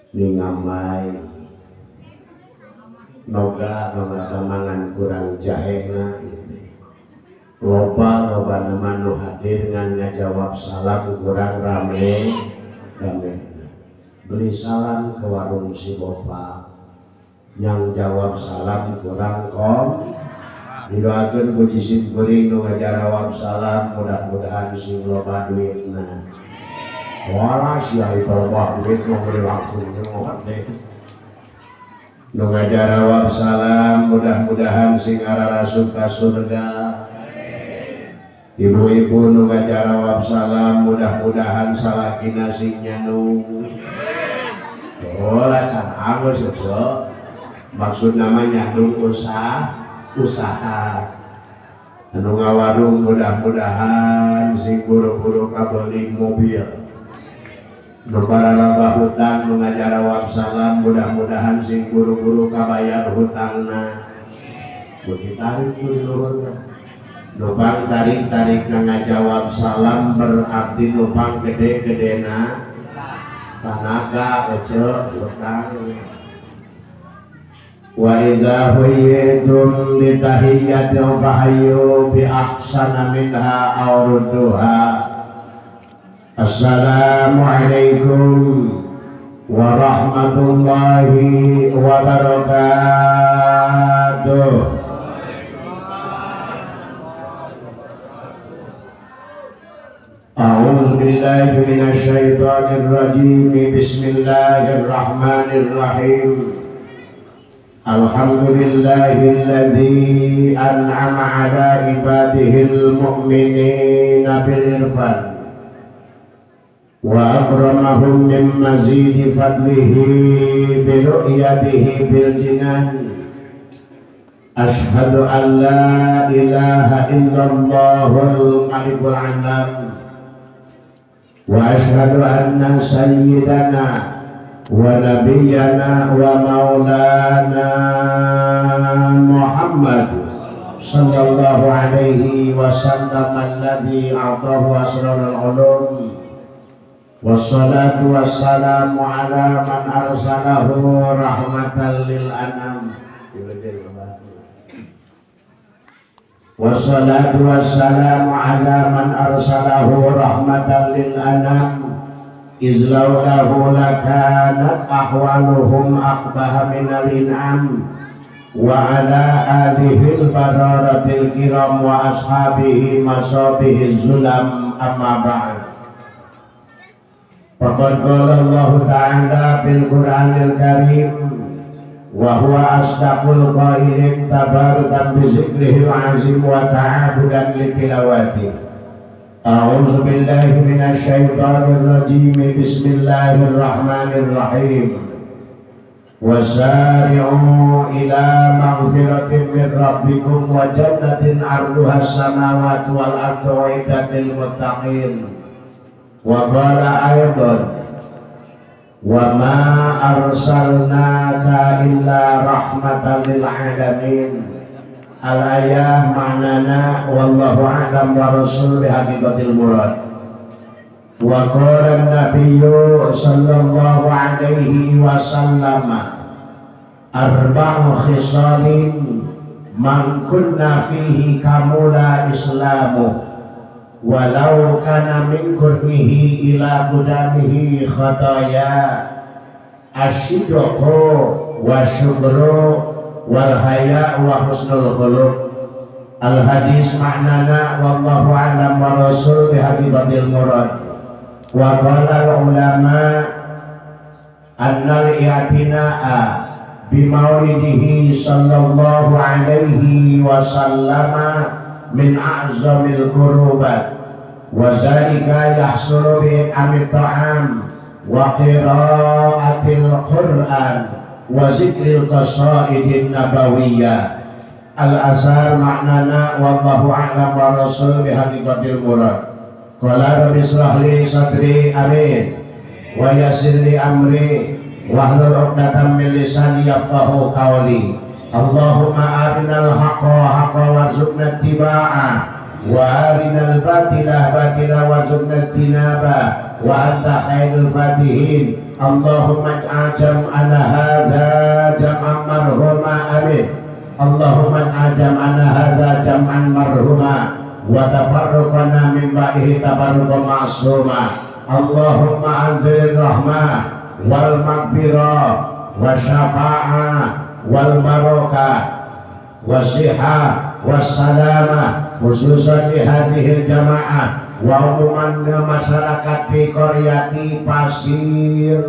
Ningamai noga noga mangan kurang jahena loba loba nama nu hadir ngan ngajawab salam kurang rame rame beli salam ke warung si bopak yang jawab salam kurang kom didoakeun ku jisim kuring nu ngajarawab salam mudah-mudahan sing loba duitna. Wala sia itu loba duit nu beli langsung nyewa teh. Nu ngajarawab salam mudah-mudahan sing ararasup ka surga. Ibu-ibu nu ngajarawab salam mudah-mudahan salakina sing nyandung. Oh lah can alus so. Maksud namanya nyandung usaha. Anu ngawarung mudah-mudahan sing buru-buru kabeli mobil. Nu pararabah hutang nu ngajarawab salam mudah-mudahan sing buru-buru kabayar hutangna. Beuki tarik ku di luhur. Nupang tarik-tarik ngajawab salam berarti nupang gede-gedena tanaga ece hutang. Wa idza huyyitum bi tahiyyatin fahayyu bi ahsana minha aw rudduha. Assalamualaikum warahmatullahi wabarakatuh. A'udzu billahi minasyaitonir rajim. Bismillahirrahmanirrahim. Alhamdulillahilladzi an'ama 'ala ibadihil mu'minina bil irfan wa akramahum min mazidi fadlihi bi ru'yatihi bil jinan. Asyhadu an la ilaha illallahul malikul alam wa asyhadu anna sayyidana wa nabiyyana wa maulana Muhammad sallallahu alaihi wasallam alladzi a'tahu asrarul ulum. Wassalatu wassalamu ala man arsalahu rahmatan lil anam. Wassalatu wassalamu ala man arsalahu rahmatan lil anam. Izlaulahu lakanat ahwaluhum aqbaha minal in'am. Wa ala alihil bararatil kiram wa ashabihi masabihi zulam. Amma ba'd. Faqad qala Allah ta'ala fil Qur'anil Karim wa huwa asdaqul qailin tabarukan bi zikrihil azim wa ta'abudan li tilawatihi. A'udzu billahi minasyaitonir rajim. Bismillahirrahmanirrahim. Wasari'u ila maghfiratin min rabbikum wa jannatin 'arduha as-samawati wal ardu uiddat lil muttaqin. Wa qala aidan wa ma arsalnaka illa rahmatan lil alamin. Al-ayah ma'nana wallahu a'lam wa rasul bihaqiqatil murad. Wa qala an-nabiyyu sallallahu alaihi wasallam arba'u khisalin man kunna fihi kamula islamu walau kana min kurnihi ila qudamihi khataya asyidqu wa syukru wal haya wa husnul khuluq. Al hadis ma'nana wallahu a'lam wa rasul bihaqiqatil murad. Wa qala al ulama annal i'tina'a bimaulidihi sallallahu alaihi wasallama min a'zamil qurubat wa zalika yahsulu bi amit ta'am wa qira'atil qur'an wa zikril qasaidin nabawiyyah. Al asar ma'nana wallahu a'lam wa rasul bihaqiqatil murad. Qala rabbi israh li sadri amin wa yassir li amri wahlul 'uqdatam min lisani yafqahu qawli. Allahumma arinal haqqa haqqan warzuqna ittiba'ah Wa arinal batila batila warzuqna ijtinaba wa anta khairul fatihin. Allahumma ij'al jam'ana hadza jam'an marhuma amin. Allahumma ij'al jam'ana hadza jam'an marhuma wa tafarruqana min ba'dihi tafarruqan ma'suma. Allahumma anzilir rahmah wal maghfirah wasyafa'ah wal barakah wasihah wassalamah khususan di hadhil jamaah wa umuman masyarakat di Qaryati Pasir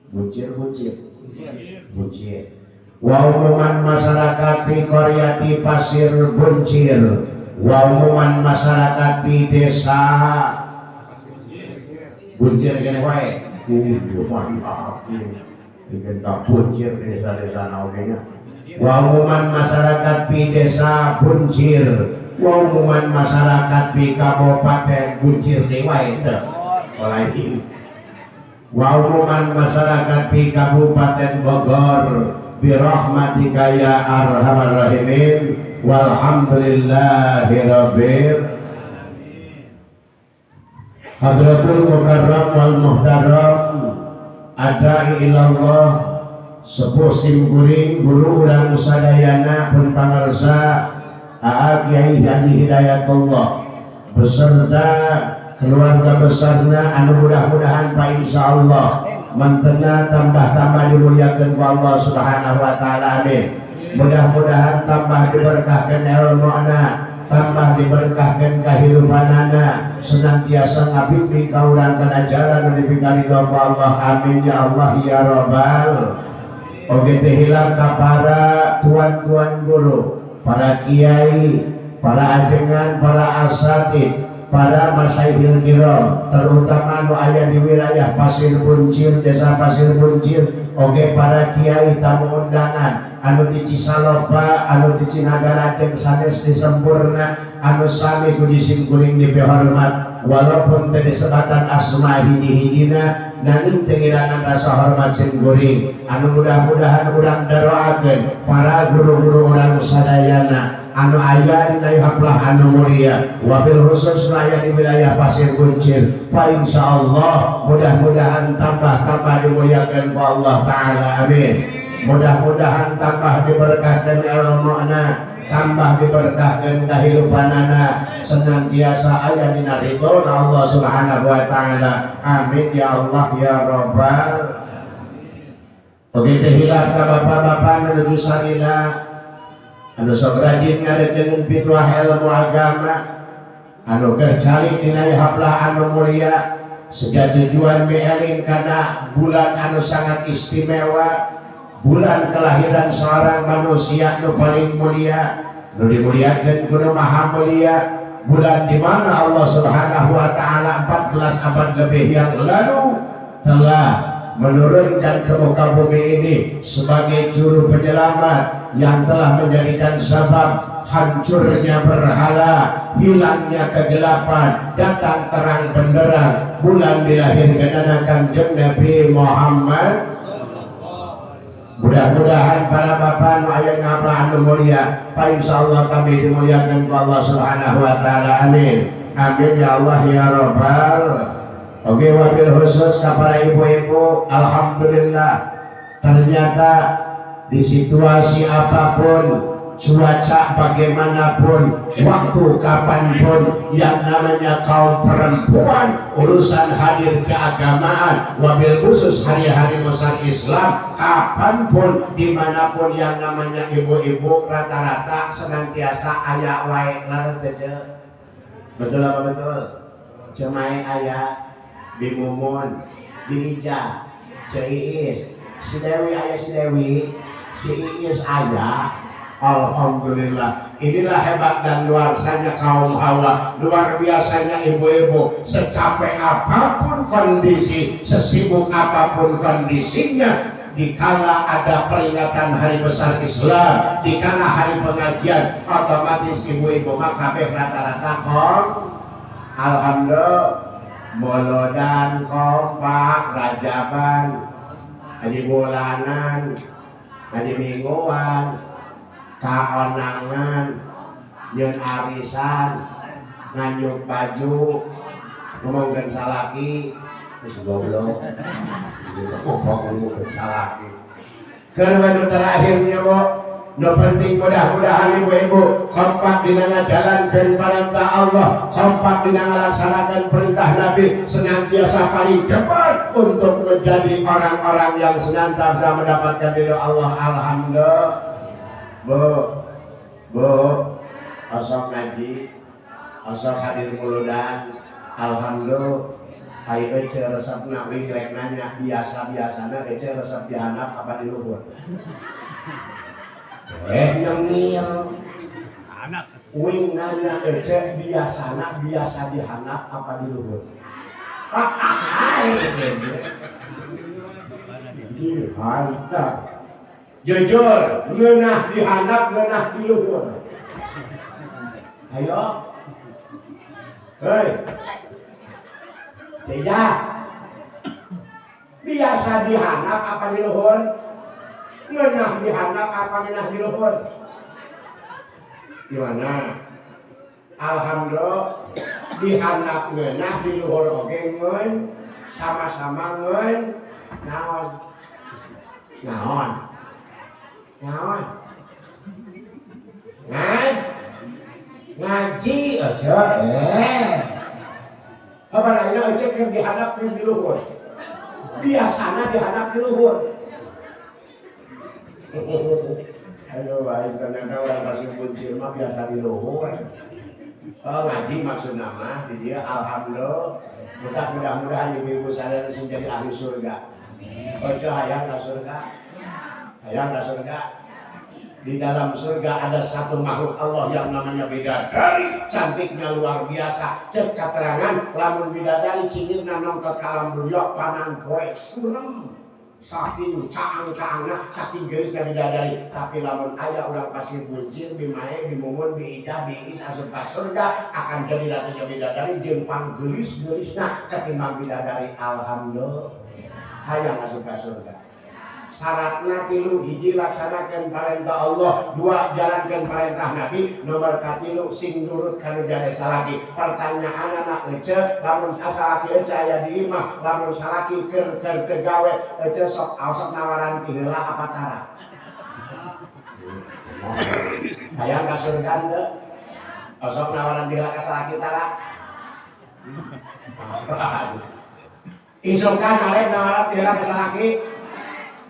Buncir Buncir Buncir wa umuman masyarakat di Qaryati Pasir Buncir wa umuman masyarakat di desa Buncir kene wae Buncir desa-desa naonnya wa umuman masyarakat di desa Buncir wa umuman masyarakat di Kabupaten Buncir dewa itu lain wa umuman masyarakat di Kabupaten Bogor birahmatika ya arhamar rahimin walhamdulillahi rabbil hadratul mukarram wal muhtaram adai ilallah sepuh simkuring guru urang sadayana pun pangarsa Aa Kiai Haji Hidayatullah beserta keluarga besarna anu mudah-mudahan pak insyaallah mantena tambah-tambah dimuliakan ku Allah Subhanahu wa taala amin. Mudah-mudahan tambah diberkahkan ilmuna, tambah diberkahkan kehidupanana, senantiasa ngabimbing ka urang kana jalan nu dipikaridho ku Allah amin ya Allah ya rabbal. Oge teh hilap ka para tuan-tuan guru, para kiai, para ajengan, para asatid, para masyayikh kiram, terutama nu aya di wilayah Pasir Buncir, desa Pasir Buncir, oge para kiai tamu undangan anu ti Cisaloba, anu ti Cinagara jeung sanes di Sempurna, anu sami ku disimkuring dipihormat walaupun teu disebatan asma hiji-hijina nanging teu ngirangan rasa hormat simkuring anu mudah-mudahan urang daroakeun para guru-guru urang sadayana anu aya dina haplah anu mulia wabil khusus aya di wilayah Pasir Buncir fa insyaallah mudah-mudahan tambah-tambah dimuliakan ku Allah taala amin. Mudah-mudahan tambah diberkahkan ilmuna, tambah diberkahkan kehidupanana, senantiasa aya dina ridho Allah Subhanahu wa taala amin ya Allah ya rabbal. Oke teh hilap ka bapak-bapak menuju salila anu sok rajin ngadekeun pituah ilmu agama anu keur calik dina haplah anu mulia sejak tujuan mieling kana bulan anu sangat istimewa, bulan kelahiran seorang manusia nu paling mulia nu dimuliakeun ku Nu Maha Mulia, bulan di mana Allah Subhanahu wa taala 14 abad lebih yang lalu telah menurunkan ke muka bumi ini sebagai juru penyelamat yang telah menjadikan sebab hancurnya berhala, hilangnya kegelapan, datang terang benderang bulan dilahirkan Kanjeng Nabi Muhammad. Mudah-mudahan para bapak nu aya ngaplah anu mulia, fa insyaallah kami dimuliakan ku Allah Subhanahu wa taala amin. Amin ya Allah ya rabbal. Oke wabil khusus kepada ibu-ibu, alhamdulillah ternyata di situasi apapun, cuaca bagaimanapun, waktu kapanpun, yang namanya kaum perempuan urusan hadir keagamaan wabil khusus hari-hari besar Islam kapanpun dimanapun yang namanya ibu-ibu rata-rata senantiasa aya wae laras teh. Betul apa betul? Cemae aya di Mumun, di Ija, Ceiis, si Dewi aya si Dewi, si Iis aya. Alhamdulillah, inilah hebat dan luarsanya kaum Hawa, luar biasanya ibu-ibu. Secapek apapun kondisi, sesibuk apapun kondisinya, dikala ada peringatan hari besar Islam, dikala hari pengajian, otomatis ibu-ibu mah kabeh rata-rata kom. Alhamdulillah, molodan kompak, rajaban, haji bulanan, haji mingguan, kaonangan, Nyeun arisan, nganyuk baju, ngomongkeun salaki, geus goblok. Ngomongkeun salaki. Keur nu terakhirnya Bu, nu penting mudah-mudahan ibu-ibu kompak dina ngajalankeun perintah Allah, kompak dina ngalaksanakan perintah Nabi, senantiasa paling depan untuk menjadi orang-orang yang senantiasa mendapatkan ridho Allah. Alhamdulillah. Bu, Bu, osok ngaji, osok hadir muludan, alhamdulillah. Ai ece resepna wing rek nanya biasa-biasana ece resep di handap apa di luhur? Nyemil. Wing nanya ece biasana biasa di handap apa di luhur? Di handap. Jujur, ngeunah di handap, ngeunah di luhur. Ayo. Hei. Tidak. Biasa di handap apa di luhur? Ngeunah di handap apa ngeunah di luhur? Gimana? Alhamdulillah di handap ngeunah, di luhur oge ngeun, sama-sama ngeun. Naon? Naon? Naon? Ngaji aja Apa lainnya aja keur dihadap keur di luhur. Biasana dihadap di luhur. Aduh baik ternyata orang kasih kuncir mah biasa di luhur. Oh, ngaji maksudna mah di dia alhamdulillah. Mudah-mudahan ibu-ibu sadar sing jadi ahli surga. Ojo hayang ka surga. Hayang ka surga. Di dalam surga ada satu makhluk Allah yang namanya bidadari, cantiknya luar biasa. Cek keterangan lamun bidadari cingirna nongtot ka alam dunya panang poe surem. Saking caang-caangna, saking geulisna bidadari. Tapi lamun aya urang pasir buncir, bimae, bimumun, biijah, biis asup ka surga akan jadi ratunya bidadari jeung panggelis-geulisna ketimbang bidadari. Alhamdulillah. Hayang asup ka surga. Syaratna tilu, hiji laksanakan perintah Allah, dua jalankan perintah Nabi, nomor katilu sing nurut kana jare salaki. Pertanyaan anak ece, lamun salaki ece aya di imah, lamun salaki keur keur teu gawe, ece sok osok nawaran ti heula apa tara? Hayang ka surga teu? Osok nawaran ti heula ka salaki tara? Isukan arek nawaran ti heula ka salaki?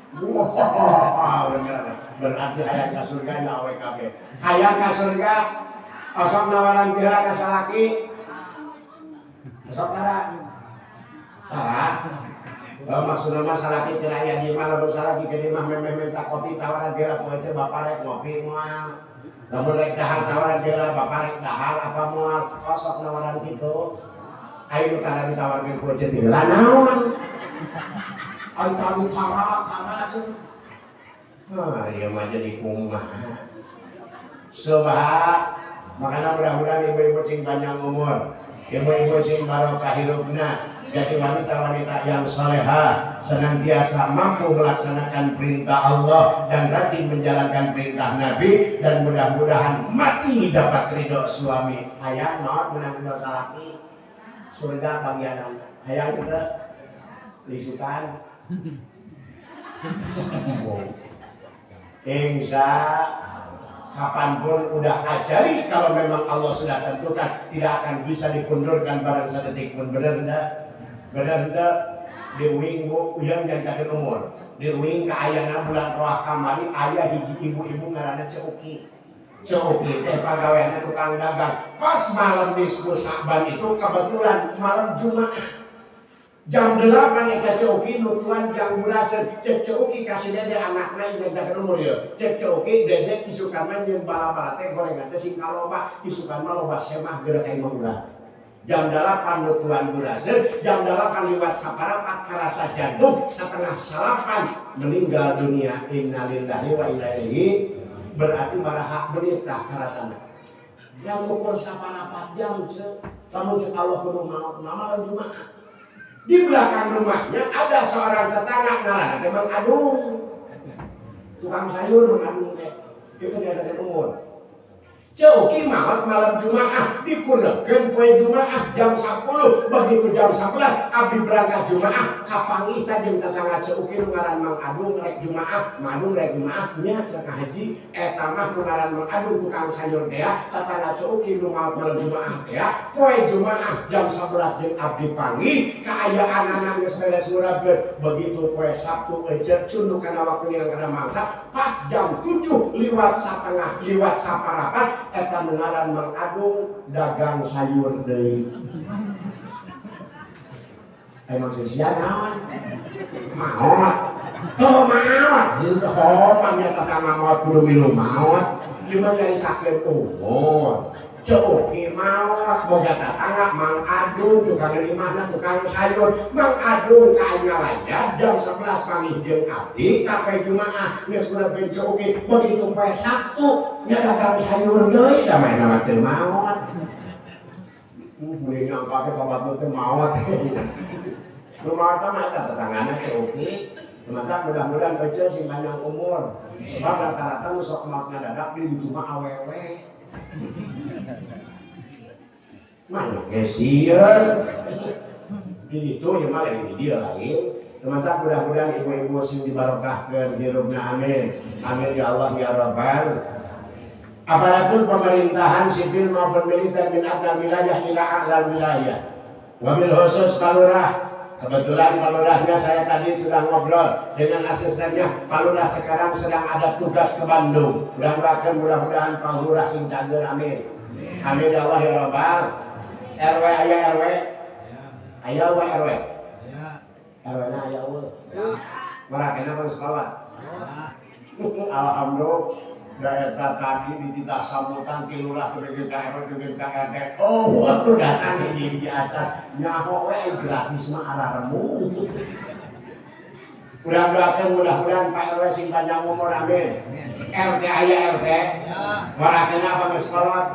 Wah, bener. Berarti hayang ka surga nya awe kabeh. Hayang ka surga osok nawaran ti heula ka salaki. Osok tara. Tara. Oh, maksudna mah salaki teu aya di imah, lamun salaki ke imah memeh minta kopi tawaran ti heula ku ece bapak rek ngopi moal. Lamun rek dahar tawaran ti heula bapak rek dahar apa moal. Osok nawaran kitu. Ayo nu tara ditawarkeun ku ece ti heula naon? Ai tadi cara-cara nah, ieu mah jadi kumaha. Subha, makanya mudah-mudahan ibu-ibu sing panjang umur, ibu-ibu sing barokah hirupna, jadi wanita-wanita yang soleha, senantiasa mampu melaksanakan perintah Allah dan rajin menjalankan perintah Nabi, dan mudah-mudahan mati dapat ridho suami. Hayang maot menang ridho salaki, surga bagian hayang kita lisukan. Insya kapanpun udah ajali, kalau memang Allah sudah tentukan tidak akan bisa dikundurkan barang sedetik pun. Bener enggak? Bener enggak? Di uing bu, uyang jangan umur. Di uing ke ayana bulan roh kamari ayah hiji ibu-ibu ngaranna Ceuki. Ceuki teh pagaweanna tukang dagang. Pas malam nisfu Sya'ban itu kebetulan malam Jumat. Jam 8 eta Ceuki nutuan jang buraseun. Cek Ceuki kasih dede anakna yang jaga umur ieu. Cek Ceuki dede isukan mah nyeun bala-bala teh gorengan teh sing kaloba, isukan mah loba semah geura ka imah urang. Jam 8 nutuan buraseun, jam 8 liwat saparapat karasa jantung, 8:30 meninggal dunia. Innalillahi wa inna ilaihi. Berarti baraha menit tah karasana. Yang ukur saparapat jam lamun cek Allah kudu maot malam Jumat. Di belakang rumahnya ada seorang tetangga ngaranna teh Mang Adung. Tukang sayur Mang Adung teh. Ieu kan ada umur. Ceu Uki maot malam Jumaah dikurangkeun poe Jumaah jam 10 begitu jam 11 abdi berangkat Jumaah kapanggih ta jeung tetangga Ceu Uki nu ngaran Mang Adung rek Jumaah, Mang Adung rek Jumaah nya cenah haji eta mah nu ngaran Mang Adung tukang sayur teh tetangga Ceu Uki nu maot malam Jumaah teh poe Jumaah jam 11 jeung abdi panggih kaayaanana geus beres ngurabkeun begitu poe Sabtu ece cunduk kana waktu yang kana mangsa pas jam 7 liwat satengah liwat saparapat eta nu ngaran Mang Adung dagang sayur deui. Emang sia naon? Maot. Tuh maot. Henteu homan nya tetangga maot kudu milu maot. Ieu mah nyaritakeun umur. Ceu Uki maot boga tetangga Mang Adung tukang imahna tukang sayur. Mang Adung ka aing ngalayat jam 11 panggih jeung abdi ka poe Jumaah geus ngurepkeun Ceu Uki begitu poe Sabtu nya dagang sayur deui da maena mah teu maot. Mending nyangka teh ka batur teh maot. Nu maot mah eta tetanggana Ceu Uki. Maka mudah-mudahan ece sing panjang umur. Sebab rata-rata nu sok maot ngadadak di ditu mah awewe. Mah ge sieun. Di ditu ieu mah lain di dieu lain. Maka mudah-mudahan ibu-ibu sing dibarokahkeun hirupna amin. Amin ya Allah ya Rabbal. Aparatur pemerintahan sipil maupun militer min adna wilayah ila a'la wilayah. Wabil khusus Pak. Kebetulan Pak Lurahnya saya tadi sudah ngobrol dengan asistennya. Pak Lurah sekarang sedang ada tugas ke Bandung. Mudah-mudahan mudah-mudahan Pak Lurah sing cager amin. Amin ya Allah ya Rabbal. RW aya RW. Aya wa RW. RW na aya eueuh. Marakena kan sekolah. Alhamdulillah. Daerah tadi dititah sambutan ti lurah teu ka RW teu ka RT. Oh, waktu datang hiji-hiji acan nyaho we gratis mah araremu. Mudah-mudahan mudah-mudahan Pak RW sing panjang umur amin. RT aya RT. Marakena apa geus kolot.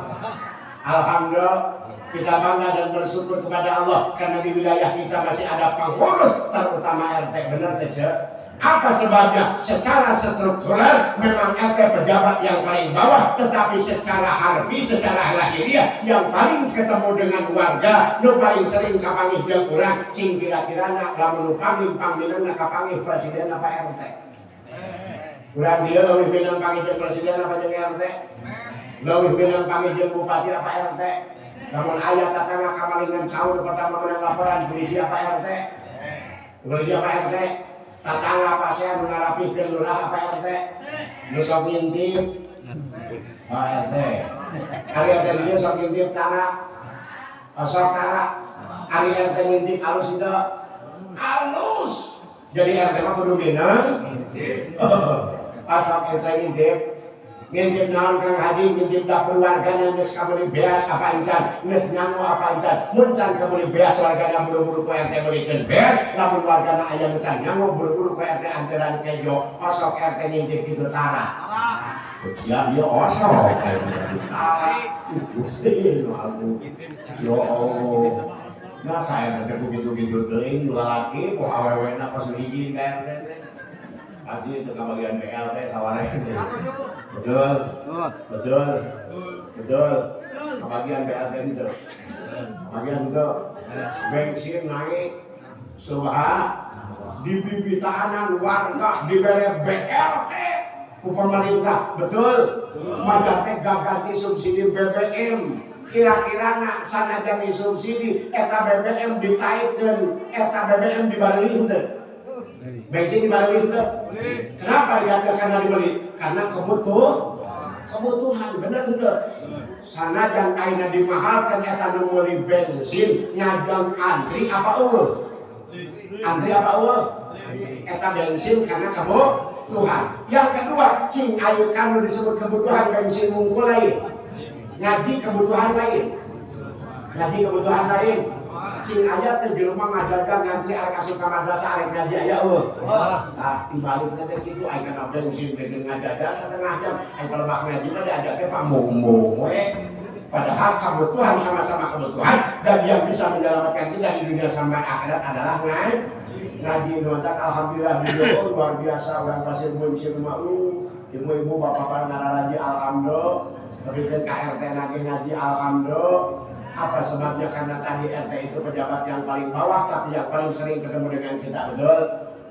Alhamdulillah kita bangga dan bersyukur kepada Allah karena di wilayah kita masih ada pengurus terutama RT. Bener teh, Ceu? Apa sebabnya? Secara struktural memang RT pejabat yang paling bawah, tetapi secara harfi, secara lahiriah yang paling ketemu dengan warga, nu paling sering kapanggih jeung urang, cing kira-kira nak lamun nu panggih pangminangna kapanggih presiden apa RT? Urang dieu leuwih minang panggih jeung presiden apa jeung RT? Leuwih minang panggih jeung bupati apa RT? Lamun aya tatangga kamalingan caur pertama menang laporan polisi apa RT? Polisi apa RT? Tetangga pasien nu ngarapihkeun lurah apa RT? Nu sok ngintip oh, RT. Ari RT dieu sok ngintip tara. Sok tara. Ari RT ngintip alus henteu? Alus. Jadi RT mah kudu minang ngintip. Asal RT ngintip. Ngintip naon Kang Haji, ngintip dapur wargana geus kabeuli beas apa encan, geus nyangu apa encan. Mun can kabeuli beas wargana buru-buru ku RT meulikeun beas, lamun wargana aya nu can nyangu buru-buru ku RT anteran kejo, osok RT ngintip kitu tara. Ya ieu osok tara. Gusti nu agung. Ya Allah. Nah ka RT teh begitu-gitu teuing lalaki poho awewena pas hiji ka RT teh. Pasti itu bagian BLT saware. Betul. Betul. Betul. Bagian BLT itu. Bagian itu bensin naik subha di bibitanan warga dibere BLT ku pemerintah. Betul. Majate gak ganti subsidi BBM. Kira-kira nak sanajan disubsidi eta BBM ditaikkeun, eta BBM dibaleuli henteu? Bensin dibeli itu. Kenapa diganti? Karena dibeli. Karena kebutuhan, bener itu. Sanajan ayeuna dimahalkan eta nu meuli bensin ngajang antri apa eueuh? Antri apa eueuh? Eta bensin karena kebutuhan. Yang kedua, cing ayeuna kanu disebut kebutuhan bensin mungkul lain. Ngaji kebutuhan lain. Ngaji kebutuhan lain. Cing aya teh jelema ngajaga ngantri arek asup ka madrasah arek ngaji aya eueuh. Tah tibalikna teh kitu aya kana bensin teh ngajaga setengah jam aya palebah ngaji mah diajak teh pamung-mung we. Padahal kebutuhan sama-sama kebutuhan dan yang bisa menyelamatkan kita di dunia sampai akhirat adalah ngaji. Mantap, alhamdulillah di luar biasa orang Pasir Buncir mah ibu-ibu bapak-bapak ngararaji alhamdulillah. Tapi kan KRT lagi ngaji alhamdulillah. Apa sebabnya? Karena tadi RT itu pejabat yang paling bawah tapi yang paling sering ketemu dengan kita, betul?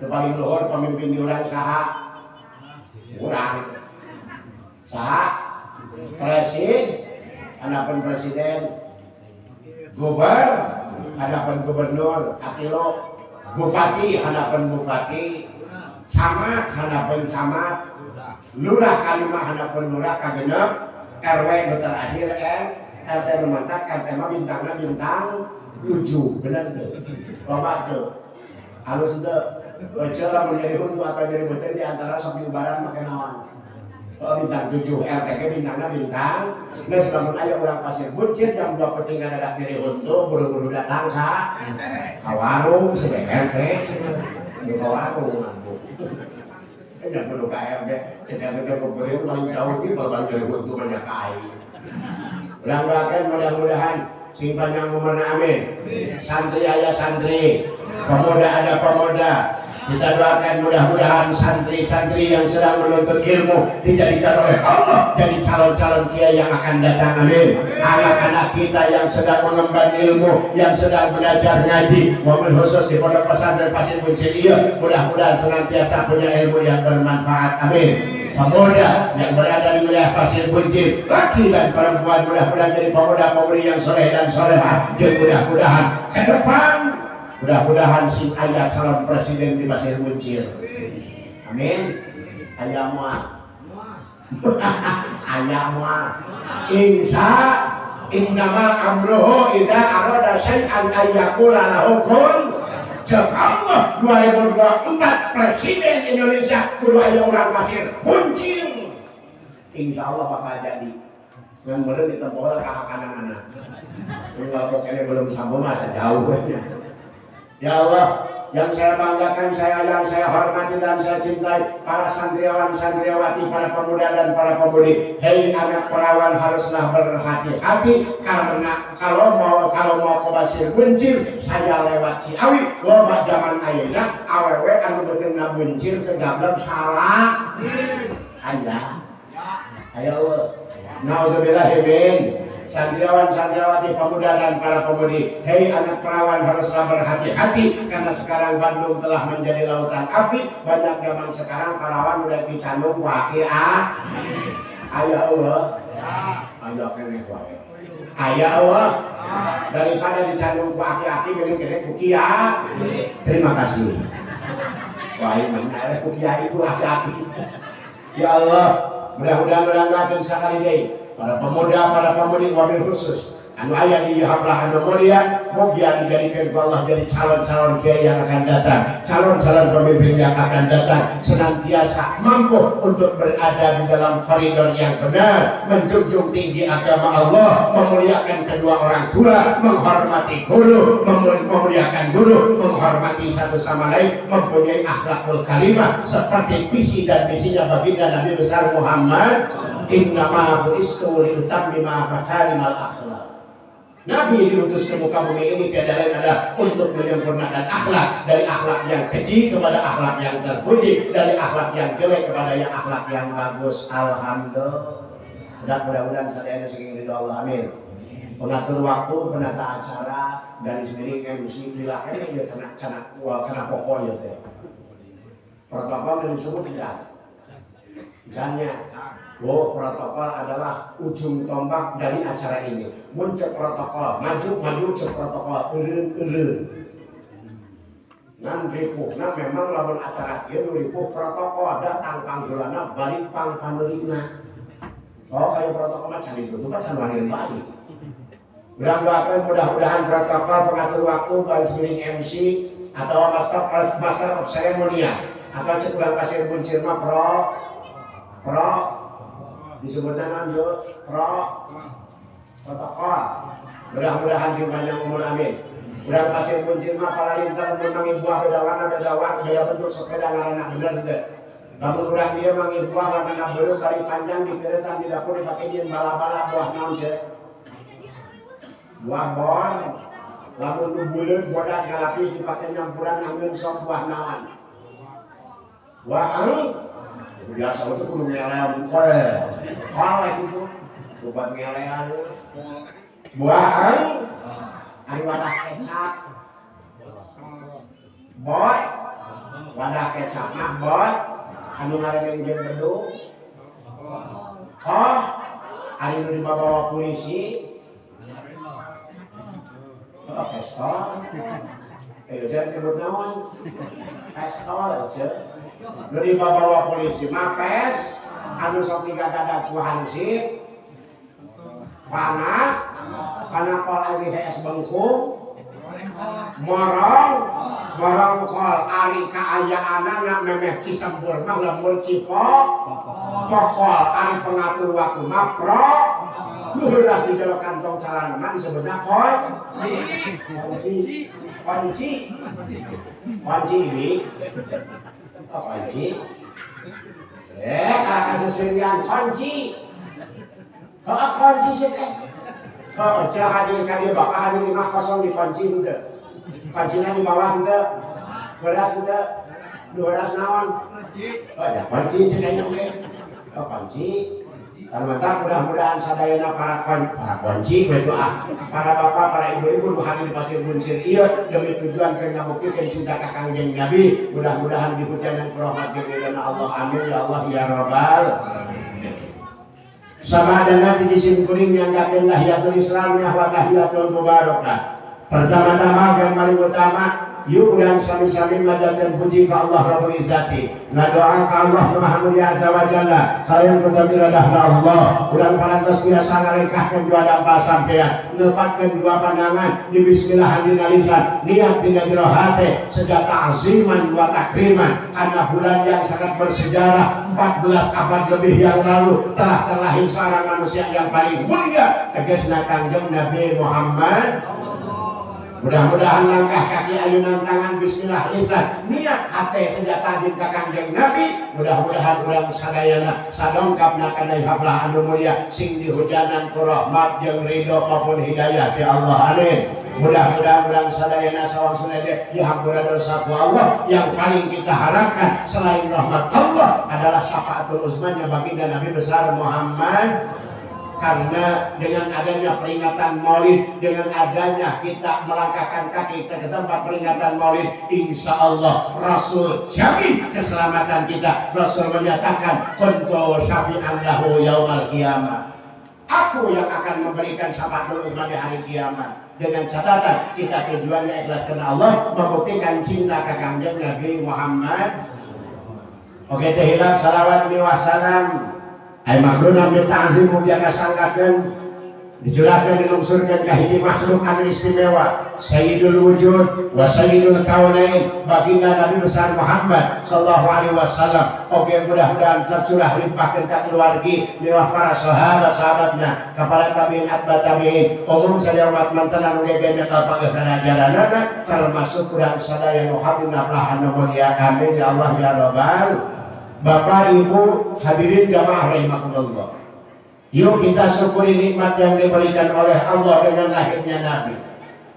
Yang paling luhur pemimpin di urang saha? Urang. Saha? Presiden, handapeun presiden, gubernur, handapeun gubernur, katilo, bupati, handapeun bupati, camat, handapeun camat, lurah kalima handapeun lurah kagenep, RW nu terakhir RT nu mantak, RT mah bintangna bintang 7, bener teu? Loba teu? Halus teu? Ece lamun nyeri huntu atau nyeri beuteung di antara sok diubaran make naon? Oh, bintang 7, RT ge bintangna bintang. Geus lamun aya urang Pasir Buncir jam 2 peuting ngadadak nyeri huntu, buru-buru datang ka warung si RT cenah. Nu ka warung atuh. Kan kudu ka RT, cek RT teh kukurin paling jauh di babar nyeri huntu banyak ka aing. Urang doakeun mudah-mudahan sing panjang umurna, amin. Santri aya santri, pemuda ada pemuda. Kita doakan mudah-mudahan santri-santri yang sedang menuntut ilmu dijadikan oleh Allah jadi calon-calon kiai yang akan datang, amin. Anak-anak kita yang sedang mengemban ilmu, yang sedang belajar ngaji, mobil khusus di Pondok Pesantren Pasir Buncir ieu, mudah-mudahan senantiasa punya ilmu yang bermanfaat, amin. Pemuda yang berada di wilayah Pasir Buncir, laki dan perempuan, mudah-mudahan jadi pemuda-pemudi yang soleh dan solehah. Dan mudah-mudahan ke depan, mudah-mudahan si ayah calon presiden di Pasir Buncir, amin. Ayah mual, ayah mual, insya innama amruhu iza arada syai'an ayyakula lahu kun. Cek Allah 2024 presiden Indonesia kudu aya urang Pasir Buncir. Insya Allah bakal jadi. Yang meureun ditempoh lah ka kanan anak. Kalau ini belum sambung masa jauh nya. Ya Allah, yang saya banggakan, saya yang saya hormati dan saya cintai para santriawan, santriawati, para pemuda dan para pemudi. Hei anak perawan, haruslah berhati-hati karena kalau mau ke Pasir Buncir saya lewat Ciawi, loba zaman ayeuna awewe anu beuteungna buncir kegablek salah. Aya. Ayo. Nauzubillahi min. Santriawan, santriawati, pemuda dan para pemudi. Hei anak perawan, haruslah berhati-hati karena sekarang Bandung telah menjadi lautan api. Banyak zaman sekarang perawan udah dicandung waki ah. Ayo Allah. Ayo kene wae. Ayo Allah. Daripada dicandung ku aki-aki mending kene ku kiai. Terima kasih. Wah, mana ku kiai ku aki-aki. Ya Allah, mudah-mudahan urang sakali deui para pemuda, para pemudi, wabil khusus anu aya di hablah anu mulia, mugia dijadikan ku Allah jadi calon-calon kiai yang akan datang, calon-calon pemimpin yang akan datang, senantiasa mampu untuk berada di dalam koridor yang benar, menjunjung tinggi agama Allah, memuliakan kedua orang tua, menghormati guru, memuliakan guru, menghormati satu sama lain, mempunyai akhlakul karimah seperti visi dan misinya baginda Nabi besar Muhammad. Innama bu'istu liutammima makarimal akhlak. Nabi diutus ke muka bumi ini tiada lain adalah untuk menyempurnakan akhlak, dari akhlak yang keji kepada akhlak yang terpuji, dari akhlak yang jelek kepada yang akhlak yang bagus. Alhamdulillah. Mudah-mudahan sadayana saking ridho Allah, amin. Pengatur waktu, penata acara, dari sendiri MC dilakukan ya kena pokok ya teh. Protokol disebut tidak. Misalnya, oh, protokol adalah ujung tombak dari acara ini. Muncul protokol, maju cek protokol, eureun. Ngan ripuhna memang lamun acara ieu nu ripuh protokol datang panggulana balik pang paneurina. Oh, kayak protokol mah can ditutup mah can wani balik. Urang doakeun mudah-mudahan protokol pengatur waktu garis miring MC atau master of ceremony atau cek urang Pasir Buncir mah pro disebutnya lanjut protokol. Mudah-mudahan sing panjang umur, amin. Urang Pasir Buncir mah para lintang menangi buah beda warna, beda bentuk sepeda ngaranna bener teu. Lamun urang dieu mangi buah warna beureum bari panjang dikeretan di dapur dipake jeung bala-bala buah naon ceu? Buah bon. Lamun nu buleud bodas ngalapis dipake nyampuran angeun sok buah naon? Buah ang biasa itu kudu ngelem kolek gitu. Buat ngelean. Buah ari wadah kecap. Boy. Wadah kecap mah boy. Anu ngareneng jeung bedug. Oh, ari nu dibawa polisi. Oh, pistol. Jangan nyebut naon. Pistol aja. Nu dibawa polisi mah pes, anu sok digadag ku hansip. Panah, panah kol ari HS bengkung. Morong, morong kol ari kaayaanana memeh Cisempur mah lembur Cipok. Pokol ari pengatur waktu mah pro. Nu heuras di jero kantong calana mah disebutna kunci. Kunci. Kunci. Kunci ini. Oh, kunci. Kalau kaseserian kunci. Oh, kunci sih teh. Oh, aja hadir ka dieu bapak hadir imah kosong dikunci henteu. Kuncina di bawah henteu. Beras henteu. Nu heuras naon? Kunci. Oh, ya kunci cenah oge. Oh, kunci. Mantap, mudah-mudahan sadayana para kunci we doa. Para bapak, para ibu-ibu nu hadir di Pasir Buncir ieu demi tujuan keur ngabuktikeun cinta ka Kangjeng Nabi. Mudah-mudahan dihujanan ku rahmat jeung ridho Allah. Amin ya Allah ya rabbal alamin. Sama ada nanti jisim kuring yang gakeun tahiyatul Islamiyah wa tahiyatul mubarakah. Pertama-tama dan paling utama, yuk dan sami-sami manjatkan puji ke Allah Rabbul Izzati. Ngadoa ke Allah Maha Mulia Azza wa Jalla. Kalian bertemu radahna Allah. Urang parantos biasa ngarengkahkeun dua dampal sampean, ngepatkeun dua pandangan di bismillah dina lisan, niat dina jero hate, sejak ta'ziman wa takriman. Karena bulan yang sangat bersejarah 14 abad lebih yang lalu telah terlahir seorang manusia yang paling mulia, tegasna Kangjeng Nabi Muhammad. Mudah-mudahan langkah kaki ayunan tangan bismillah lisan niat hati sejak tajim ka Kangjeng Nabi. Mudah-mudahan urang sadayana sadongkapna kana hablah anu mulia sing dihujanan ku rahmat jeung ridho maupun hidayah ti Allah. Amin. Mudah-mudahan urang sadayana sawangsuna teh dihampura dosa ku Allah. Yang paling kita harapkan selain rahmat Allah adalah syafaatul uzmanya baginda Nabi besar Muhammad. Karena dengan adanya peringatan Maulid, dengan adanya kita melangkahkan kaki ke tempat peringatan Maulid, insya Allah Rasul jamin keselamatan kita. Rasul menyatakan, kuntu syafi'an lahu yaumal qiyamah. Aku yang akan memberikan syafaatul uzma di hari kiamat. Dengan catatan kita tujuannya ikhlas karena Allah, membuktikan cinta ke Kangjeng Nabi Muhammad. Oke, teh hilap salawat miwah salam. Ai makluna bi ta'zim mugia kasanggakeun dicurahkeun dilungsurkeun ka hiji makhluk anu istimewa, Sayyidul Wujud wa Sayyidul Kaunain, baginda Nabi besar Muhammad sallallahu alaihi wasallam. Oke, mudah-mudahan tercurah limpahkeun ka keluargi miwah para sahabat-sahabatnya, kepada tabi'in atba tabi'in, umum sadaya umat mantan anu gege nyekel pageuh kana ajaranana, termasuk urang sadaya nu hadir naflah anu mulia. Amin ya Allah ya rabbal. Bapak, Ibu, hadirin jamaah rahimakumullah. Yuk kita syukuri nikmat yang diberikan oleh Allah dengan lahirnya Nabi.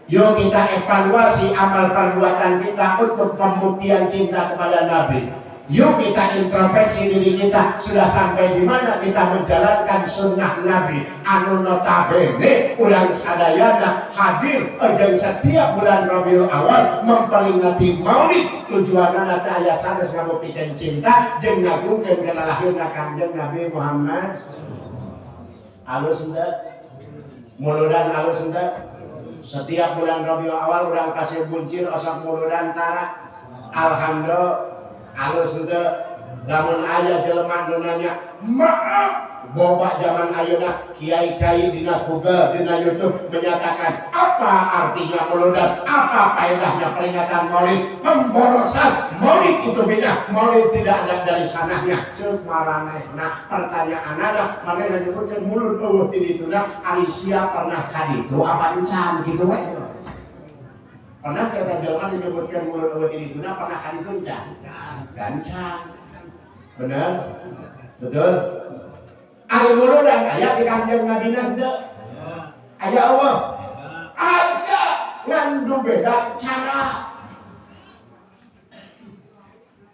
Yuk kita evaluasi amal perbuatan kita untuk pembuktian cinta kepada Nabi. Yuk kita introspeksi diri kita, sudah sampai di mana kita menjalankan sunnah Nabi. Anu notabene urang sadayana hadir jeung setiap bulan Rabiul Awal memperingati Maulid, tujuanna teh aya sanes ngabuktikeun cinta jeung ngagungkeun kana lahirna Kangjeng Nabi Muhammad. Alus henteu? Muludan alus henteu? Setiap bulan Rabiul Awal urang Pasir Buncir osok muludan tara. Alhamdulillah. Alus henteu? Lamun aya jelema nu nanya, maaf, boba zaman ayeuna kiai-kiai dina Google, dina YouTube menyatakan apa artinya muludan, apa faedahnya peringatan Maulid, pemborosan Maulid itu beda, Maulid tidak ada dari sanahnya. Ceuk maranehna pertanyaanana manehna nyebutkeun mulud eueuh ti dituna, ari sia pernah ka ditu apa encan kitu we. Pernah kita jelema menyebutkan mulud eueuh ti dituna, pernah ka ditu encan? Gancang. Benar? Betul? Ari muludan aya di Kangjeng Nabi teu? Aya eueuh? Ada, ngan beda cara.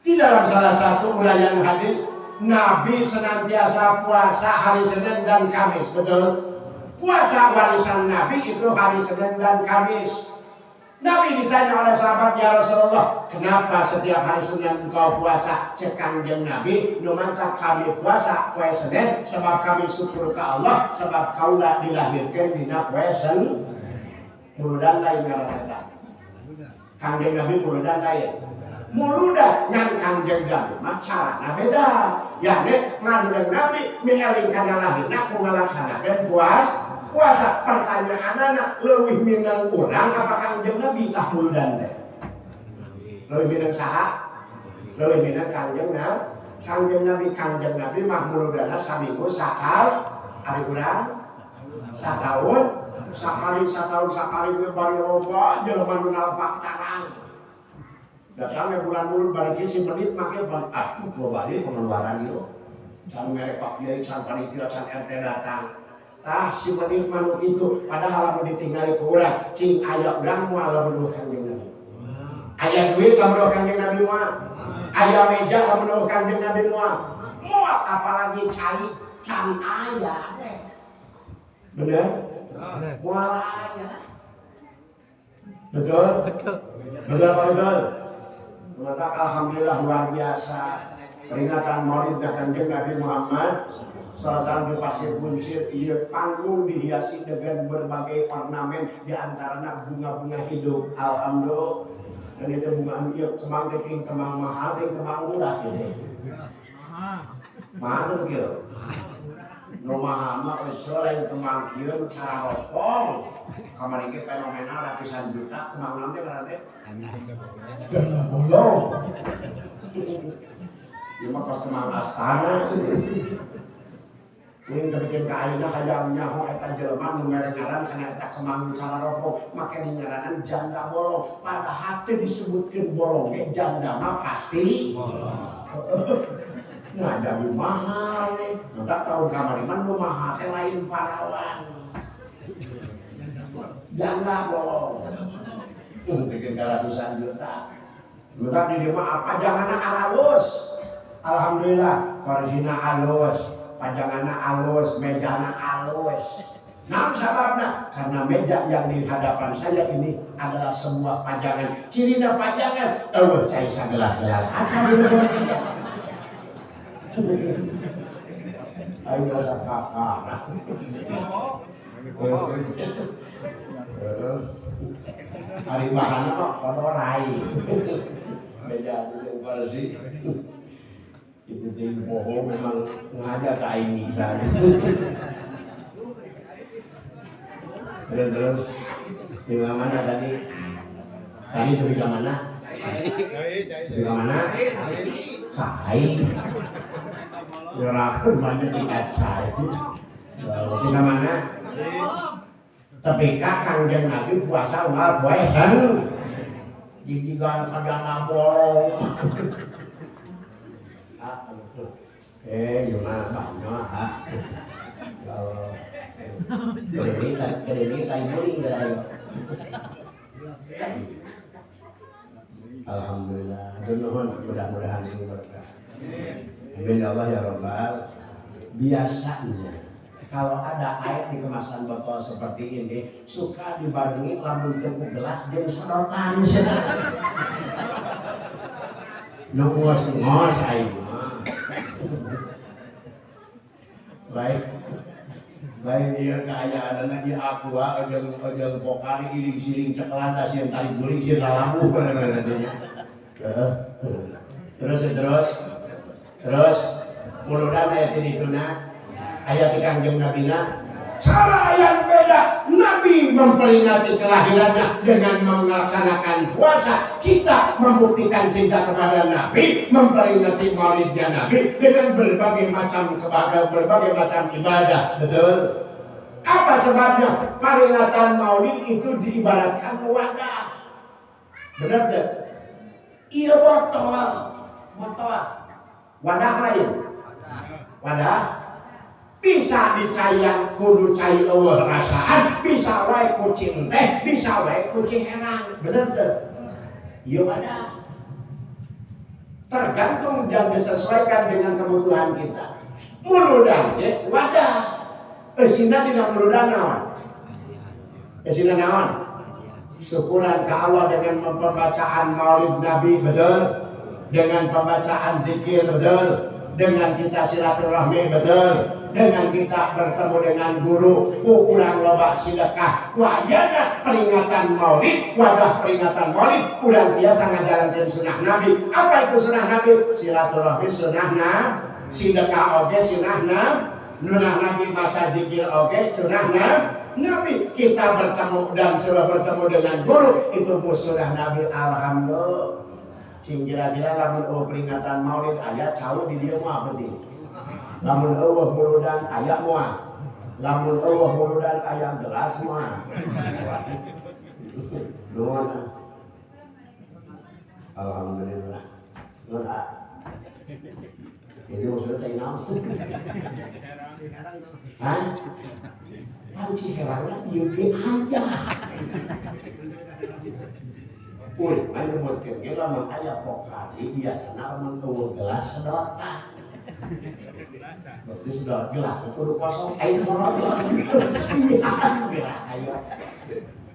Di dalam salah satu uraian hadis, Nabi senantiasa puasa hari Senin dan Kamis, betul? Puasa warisan Nabi itu hari Senin dan Kamis. Nabi ditanya oleh sahabat, ya Rasulullah, kenapa setiap hari Senin engkau puasa? Cek Kangjeng Nabi, nu matak kami puasa poe Senin sebab kami syukur ke Allah sebab kaula dilahirkan dina poe Senin. Muludan lain ngaran eta. Kangjeng Nabi muludan lain. Muludan ngan Kangjeng Nabi mah carana beda. Yakni Kangjeng Nabi mieling kana lahirna ku ngalaksanakeun puasa. Pertanyaan anak leuwih minang urang apa Kangjeng Nabi tah muludan teh? Leuwih minang saha? Leuwih minang Kangjeng Nabi. Kangjeng Nabi, Kangjeng Nabi mah muludanna saminggu sakal, ari urang sataun, sakali sataun sakali ge bari loba jelema nu nalpak tarang. Datang bulan mulud bari si medit make atuh loba deui pengeluaran ieu. Can mere Pak Kiai, can panitia, can RT datang. Tah si medit mah nu kitu, padahal lamun ditinggali ku urang, cing aya urang moal lamun Kangjeng Nabi. Aya duit lamun Kangjeng Nabi moal. Aya meja lamun Kangjeng Nabi moal. Moal apalagi cai can aya. Bener? Moal aya. Betul? Betul. Betul apa betul? Maka alhamdulillah luar biasa peringatan Maulid Kanjeng Nabi Muhammad SAW di Pasir Buncir, iya panggung dihiasi dengan berbagai ornamen, di antaranya bunga-bunga hidup. Alhamdulillah. Dan itu bunga iya kemang teh kemang mahal teh kemang murah gitu. Mahal tuh gitu. Nu mahal mah lain kemang kieu cara rokong. Kamari ge fenomena ratusan juta kemang naon teh ngaran teh? Janda bolong. Ieu mah kos kemang astana. Ini bikin ka ayeuna hayang nyaho eta jelema nu mere ngaran kana eta kemang cara rokok, make dingaranan janda bolong. Padahal teu disebutkeun bolong ge janda mah pasti bolong. Nah, jadi mahal nih. Maka tahun kamari mah nu mahal teh lain parawan. Janda bolong. Bikin ratusan juta. Maka di dieu mah pajanganna alus. Alhamdulillah, korsina alus, pajanganna alus, mejana alus. Nah, sababna karena meja yang di hadapan saya ini adalah sebuah pajangan. Cirina pajangan, eueuh cai sagelas-gelas. Acan di meja. Ayo sakakara. Ari bahana mah kono rai. Meja jeung kursi. Itu ting bohong memang sengaja ka aing bisa. Terus di mana tadi? Tadi di mana? Di mana? Cai. Ora banyak ikat cai. Di mana? Tapi Kangjeng Nabi puasa unggal poe Senin. Gigigan kadang bolong. Gimana banyak ah. Ini tadi guling ayo. Alhamdulillah. Nuhun, mudah-mudahan sing berkah. Amin ya Allah ya Rabbal. Biasanya kalau ada air di kemasan botol seperti ini suka dibarengi lamun teu gelas jeung sedotan. Nu ngos-ngos aing mah. Baik. Lain ieu kaayaanna ieu aqua jeung pokari iling siling ceklan da sieun tali guling sieun lalambuh nantinya. Terus terus muludan aya ti dituna aya ti Kangjeng Nabina. Cara yang beda, Nabi memperingati kelahirannya dengan melaksanakan puasa. Kita membuktikan cinta kepada Nabi, memperingati maulidnya Nabi dengan berbagai macam kebahagiaan, berbagai macam ibadah. Betul? Apa sebabnya? Peringatan maulid itu diibaratkan wadah. Benar tidak? Iya botol, botol. Wadah lain. Wadah. Bisa dicayang kudu cai eueuh rasaan, bisa wae ku cinteh, bisa wae ku ciherang. Bener teu? Ieu wadah. Tergantung dan disesuaikan dengan kebutuhan kita. Muludan ge wadah. Eusina dina muludan naon? Eusina naon? Syukuran ke Allah dengan pembacaan Maulid Nabi, betul? Dengan pembacaan zikir, betul? Dengan kita silaturahmi, betul? Dengan kita bertemu dengan guru, ku urang loba sedekah, ku ayana peringatan Maulid, wadah peringatan Maulid, urang tiasa ngajalankeun sunnah Nabi. Apa itu sunnah Nabi? Silaturahmi sunnah Nabi, sedekah oge sunnah Nabi, nunah Nabi maca zikir oge sunnah Nabi. Kita bertemu dan sudah bertemu dengan guru, itu pun sunnah Nabi. Alhamdulillah. Cing kira-kira lamun eueuh peringatan Maulid aya cau di dieu moal penting. Lamun eueuh muludan aya moal. Lamun eueuh muludan aya gelas moal. Nuhun. Alhamdulillah. Nuhun. Ini maksudnya cai naon? Hah? Pan Ciherang ieu ge aya. Uy, mah nyebutkeun ge lamun aya pokari biasana lamun eueuh gelas sedotan. Berarti sedot gelas kudu kosong air monoton.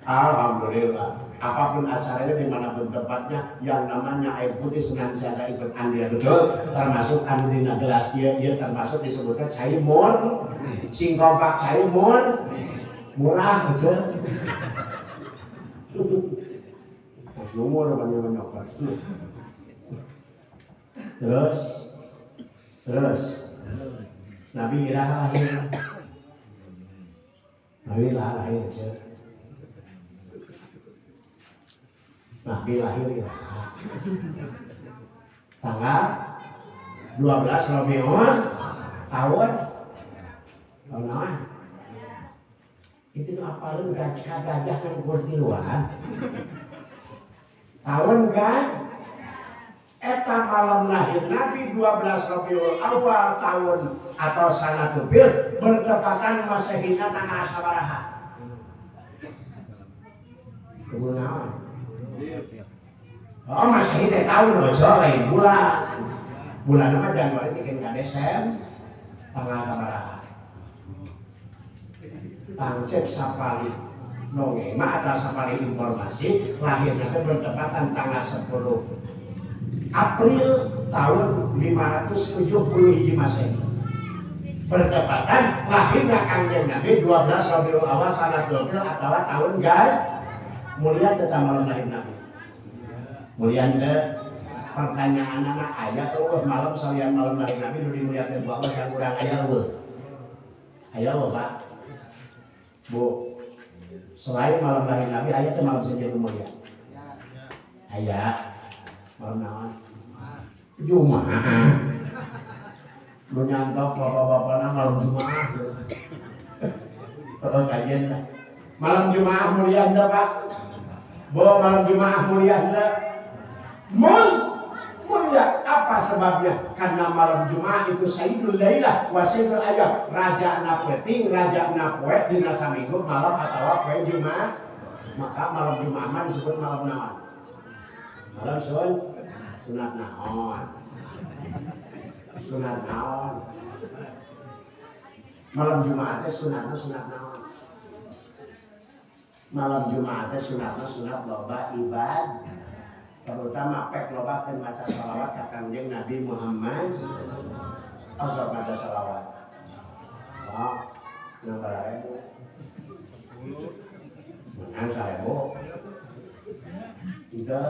Alhamdulillah. Apapun acaranya dimanapun tempatnya, yang namanya air putih senantiasa ikut andil, betul? Termasuk anu dina gelas ieu, ieu termasuk disebutnya cai mur, sing kompak cai mur, murah, betul? Lumur banyak-banyak. Terus, terus, Nabi iraha lahir, Nabi lahir, betul? Nabi lahir ya. Tanggal 12 Rabiul tahun naon? Itu apalun gajah kan ukur tiluan. Tahun kan? Eta malam lahir Nabi 12 Rabiul Awal tahun atau sanatul fil bertepatan Masehina tanggal sabaraha? Kunaon? Oh, Masehi teh tahun ojo lain bulan. Bulan mah Januari bikin ka Desember tanggal sabaraha? Tangcep sapali nongeng mah atas sapali informasi lahirnya teh bertepatan tanggal 10 April tahun 570 Masehi. Bertepatan lahirnya Kangjeng Nabi 12 Rabiul Awal sanatul fil atau tahun gajah. Mulia tetap malam lahir Nabi. Mulia teh pertanyaan anak ayah eueuh malam salian malam lahir Nabi nu dimuliakeun ku Allah yang urang aya eueuh. Aya eueuh Pak. Bu. Selain malam lahir Nabi aya teh malam sejen mulia. Aya. Malam naon? Jumaah. Nu nyantok bapak-bapana malam Jumaah. Heeh kajian lah. Malam Jumaah mulia teh Pak. Bahwa malam Jumaah mulia enggak? Mulia. Apa sebabnya? Karena malam Jumaah itu Sayyidul Lailah wa Sayyidul Ayyam, raja na peuting, raja na poe dina saminggu malam atawa poe Jumaah. Maka malam Jumaah mah disebut malam naon? Malam sunat naon? Sunat naon? Malam Jumaah teh sunatna sunat naon? Malam Jumat teh sunatna sunat loba ibadah, terutama pek loba keun maca shalawat ka Kangjeng Nabi Muhammad. Asal maca shalawat. Wah, nambah ribu. Menang 1000. Itu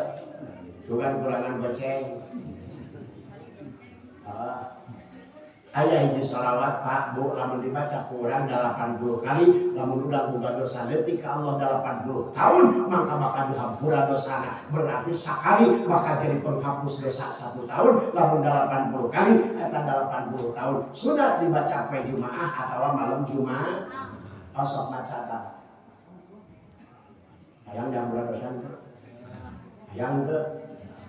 bukan kurangan goceng. Aya hiji sholawat Pak Bu lamun dibaca kurang 80 kali lamun udah boga dosa leutik ka Allah 80 tahun maka bakal dihampura dosana. Berarti sakali bakal jadi penghapus dosa 1 tahun lamun 80 kali eta 80 tahun sudah dibaca poe Jumaah atawa malam Jumaah osok maca ta. Hayang dihampura dosa hayang teu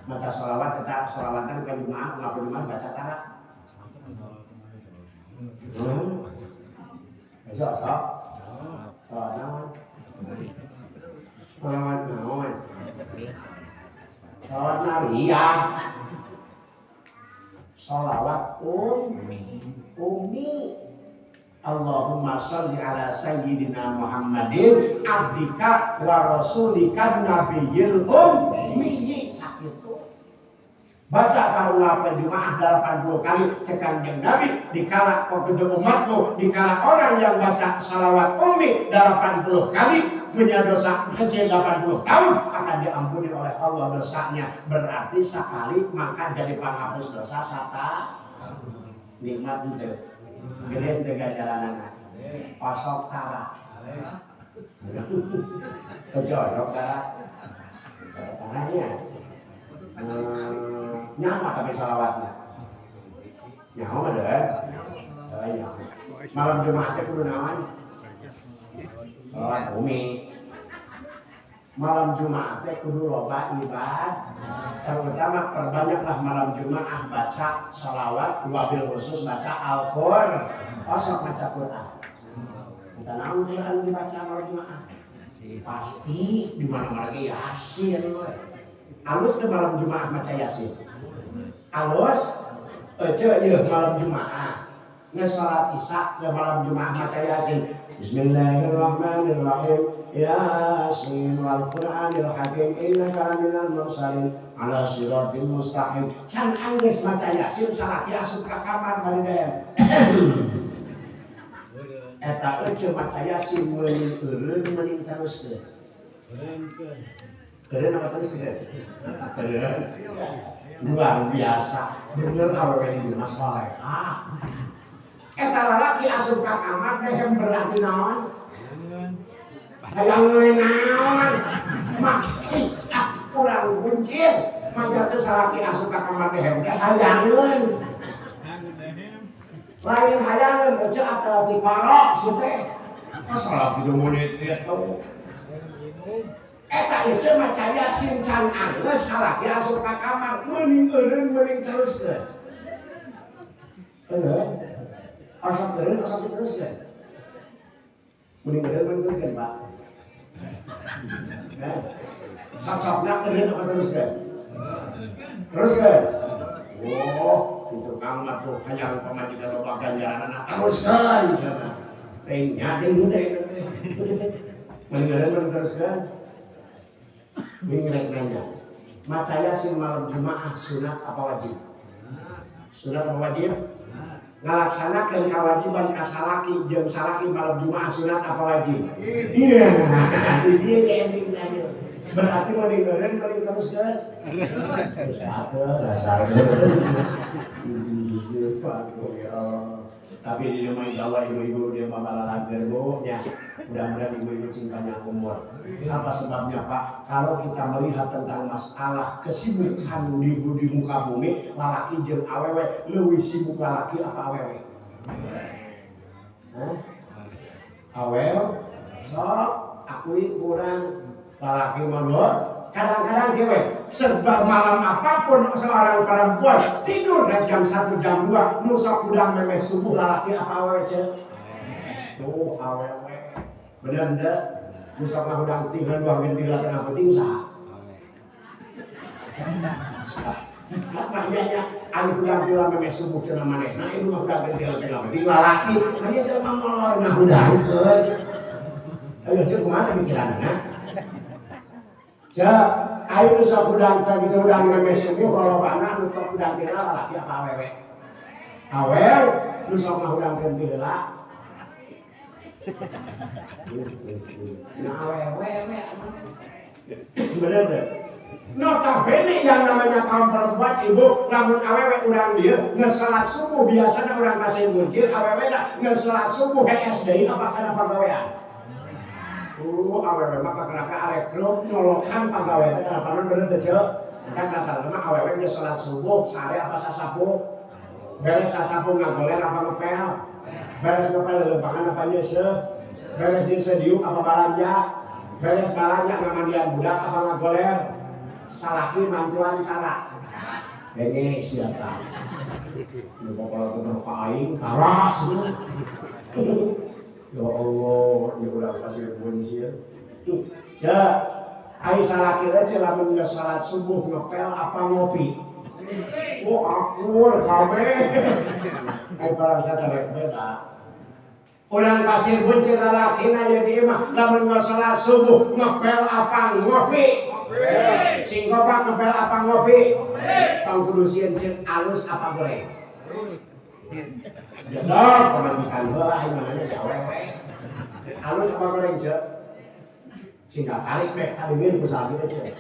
maca sholawat eta sholawatan poe Jumaah ngapun Jumaah baca tara. Besok sok. Sholawat naon? Sholawat naon? Sholawat nariyah. Sholawat umi. Allahumma sholli ala sayyidina Muhammadin abdika wa rasulika nabiyil ummi. Sakitu. Baca kalau Jumaah 80 kali cek Kanjeng Nabi dikala umatku, dikala orang yang baca shalawat umi 80 kali punya dosa kecil 80 tahun akan diampuni oleh Allah dosanya. Berarti sekali maka jadi penghapus dosa sata nikmat itu. Gede teu ganjaranana. Osok tara. Osok tara. Taranya. Nyawa tapi sholawatnya. Nyawa mah deh. Malam Jumat teh kudu naon? Sholawat umi. Malam Jumat teh kudu loba ibadah. Terutama perbanyaklah malam Jumat baca sholawat, wabil khusus baca Al-Qur'an. Osok baca Quran. Kita naon Quran dibaca malam Jumat? Pasti di mana-mana ge Yasin we. Alus teh malam Jumat maca Yasin. Alus ece ieu malam Jumat. Geus salat Isya ke malam Jumat maca Yasin. Bismillahirrahmanirrahim. Yasin wal Qur'anil Hakim innaka laminal mursalin ala siratil mustaqim. Can anggeus maca Yasin salaki asup ka kamar bari deem. Eta ece maca Yasin meuning eureun meuning teruskeun. Eureun apa teruskeun? Eureun. Luar biasa. Bener awewe di imah salehah. Eta lalaki asup ka kamar dehem berarti naon? Hayang naon? Makis kurang kuncir. Mangga teh salaki asup ka kamar dehem teh hayangeun. Lain hayangeun ece atawa ti parok si teh. Salaki nu meunit kitu. Eta ece maca Yasin can anggeus salaki asup ka kamar meuning eureun meuning teruskeun. Eureun. Osok eureun osok diteruskeun. Meuning eureun meuning teruskeun, Pak. Cocokna eureun apa teruskeun? Teruskeun. Oh, itu kang mah tuh hayang pamajikan loba ganjaranana teruskeun cenah. Teh nya teh henteu. Meuning eureun meuning teruskeun. Ini rek nanya. Maca Yasin malam Jumat sunat apa wajib? Sunat apa wajib? Ngalaksanakeun kewajiban ka salaki jeung salaki malam Jumat sunat apa wajib? Iya. Di dieu ge ending aja. Berarti meuning eureun meuning teruskeun. Satu dasar. Tapi di rumah insyaallah ibu-ibu dia mabalalan bu nya. Mudah-mudahan ibu-ibu cintanya umur. Apa sebabnya Pak? Kalau kita melihat tentang masalah kesibukan di muka bumi, lalaki jeung awewe leuwih sibuk lalaki apa awewe? Hah? Awewe? Sok, akui kurang lalaki mah. Kadang-kadang dewe serba malam apapun seorang perempuan tidur dari jam 1 jam 2 nusok udang memeh subuh lalaki apa awewe cek? Tuh awewe. Bener enggak? Nusok mah udang tinggal 2 gentil tengah penting sah. Makanya anu udang tila memeh subuh cenah manehna ieu mah udang gentil tengah penting lalaki. Manya jelema molor ngahudangkeun. Ayo cek kumaha pikiranna? Ja, ayo nu sok hudang teh gitu hudang memeh subuh kolobana nu sok hudang teh lalaki apa awewe? Awewe nu sok ngahudangkeun teh heula. Nah awewe we. Bener deh. Notabene yang namanya kaum perempuan ibu, lamun awewe urang dieu geus salat subuh biasana urang kasih muncir awewe da geus salat subuh hees deui apa kana pagawean. Awewe mah kakeraka arek grup nyolokan pagawean teh kana bener teh ceu. Kan rata-rata mah awewe geus salat subuh sare apa sasapu. Beres sasapu ngagoler apa ngepel. Beres ngepel lelempangan apa nyeuseuh. Beres nyeuseuh diuk apa balanja. Beres balanja ngamandian budak apa ngagoler. Salaki mantuan tara. Ini siapa? Nu pokola ka aing tara cenah. Ya Allah, ya urang pasir buncir. Ja, ai salaki aja lamun geus salat subuh ngepel apa ngopi? Oh akur kabeh. Ai barang satarek beda. Urang Pasir Buncit lalakina aya di imah lamun geus salat subuh ngepel apa ngopi? Sing kopak ngepel apa ngopi? Tong kudu sieun ceuk alus apa goreng? Jedok pamajikan heula aing mah nanya awewe. Alus apa goreng ceuk? Sing katarik meh kaliwin ku salaki teh ceuk.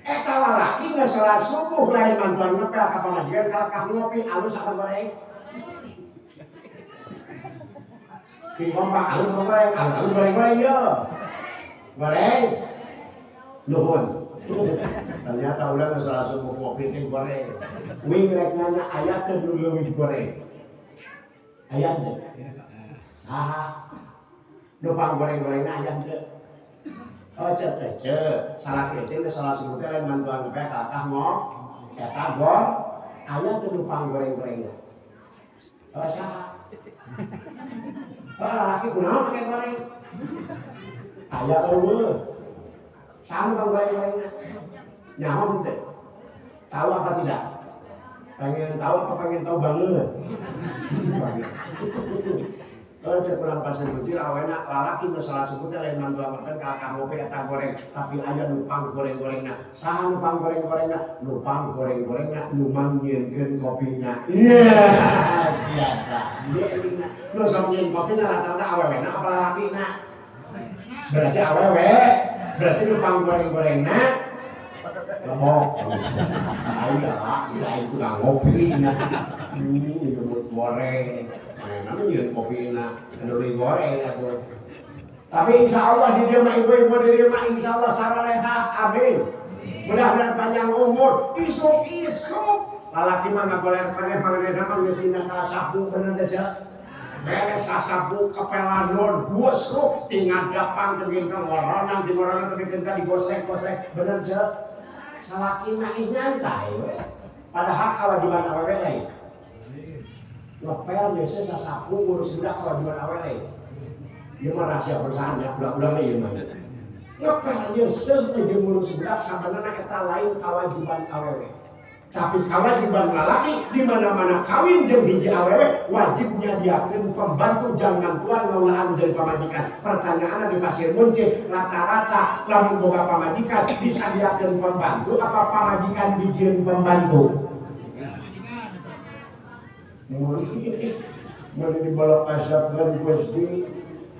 Eta lalaki geus salat subuh lain mantuan ngepel ka pamajikan kalakah ngopi alus apa goreng? Sing kompak alus apa goreng? Alus goreng-goreng yo. Goreng. Nuhun. Ternyata udah geus salat subuh ngopi teh goreng. Wing rek nanya aya teu nu leuwih goreng? Aya teu? Saha? Nu panggoreng-gorengna aya teu? Oh cek teh cek. Salaki teh geus salat subuh teh lain mantuan ngepel kalakah ngopi. Eta gor aya teu nu panggoreng-gorengna? Oh saha? Oh lalaki kunaon pake goreng? Aya eueuh. Saha nu panggoreng-gorengna? Nyaho teu? Tahu apa tidak? Pengen tahu apa pengen tahu banget? Kalau cek urang Pasir Buncit awena lalaki geus salat subuh teh lain mantuan makan kalakah ngopi eta goreng, tapi aya nu panggoreng-gorengna. Saha nu panggoreng-gorengna? Nu panggoreng-gorengna nu mangnyieunkeun kopina. Iya, biasa. Nu sok nyieun kopina rata-rata awewena apa lalakina? Berarti awewe, berarti nu panggoreng-gorengna lemok. Ayo lah, kira itu nggak ngopi nah. Ini disebut goreng. Mana nyieun kopi na, anu goreng atuh. Tapi insya Allah di dia mah ibu-ibu di dia mah insya Allah saralehah, amin. Mudah-mudahan panjang umur, isuk-isuk. Lalaki mah ngagoler keneh panganena mah geus dina ka sapu bener teh cek. Beres sasapu kepelanon, gosok tinggal dapang tebikeun ka ngoronan, ti ngoronan tebikeun ka digosek-gosek, bener cek. Salaki mah nyantai we. Padahal kewajiban awewe lain. Ngepel biasa sasapu ngurus budak kewajiban awewe lain. Ieu mah rahasia perusahaan ya, ulah-ulah ieu mah. Ngepel nyeuseuh jeung ngurus budak sabenerna eta lain kewajiban awewe. Tapi kewajiban lalaki di mana-mana kawin jeung hiji awewe wajib nyadiakeun pembantu jangan tuan ngaulaan jadi pamajikan. Pertanyaan di Pasir Buncit rata-rata lamun boga pamajikan disadiakeun pembantu apa pamajikan dijieun pembantu? Mun dibolok kasapkeun Gusti,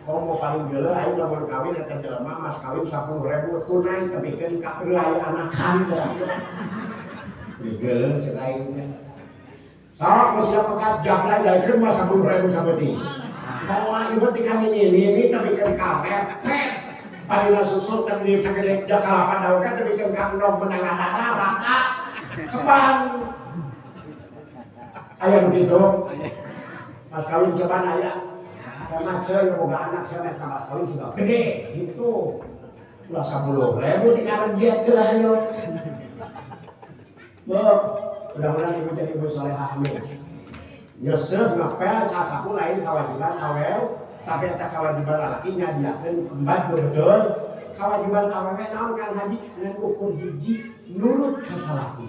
komo paling geuleuh aing lamun kawin eta jelema mas kawin 10.000 tunai tebikeun ka euy anakan. Geuleuh cek aing teh. Sok geus siap pekat jablay daekeun mah 10.000 sabeting. Moal ieu teh kami ini tebikeun ka repet. Padina susu teh di sagede kalapa daun kan tebikeun ka endog menang dada rata. Ceban. Aya nu kitu. Mas kawin ceban aya. Karena ceu boga anak sia meh mas kawin sudah gede gitu. Ulah 10.000 tinggal giat geura ayo. Bu, mudah-mudahan ibu jadi ibu solehah, amin. Nyeseh ngepel sasapu lain kewajiban awewe, tapi eta kewajiban lalaki nyadiakeun pembantu betul. Kewajiban awewe naon Kang Haji ngan ukur hiji nurut ka salaki.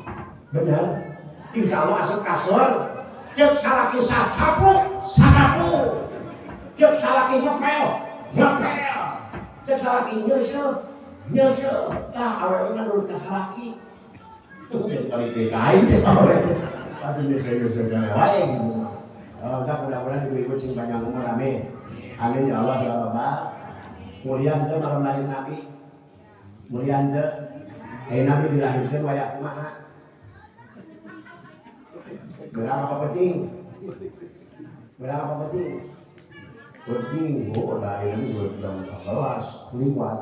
Bener? Insya Allah asup kasur, cek salaki sasapu, sasapu. Cek salaki ngepel, ngepel. Cek salaki nyeseh, nyeseh. Tah awewe nurut ka salaki. Jadi paling DKI deh tapi nyesel-nyesel wae gitu mah. Oh, enggak mudah-mudahan ibu-ibu sing panjang umur amin. Amin ya Allah ya Rabbal. Mulian teh malam lahir Nabi. Mulian teh Nabi dilahirkeun wayah kumaha? Berang apa penting? Berang apa penting? Penting, oh lahir Nabi 2011 liwat.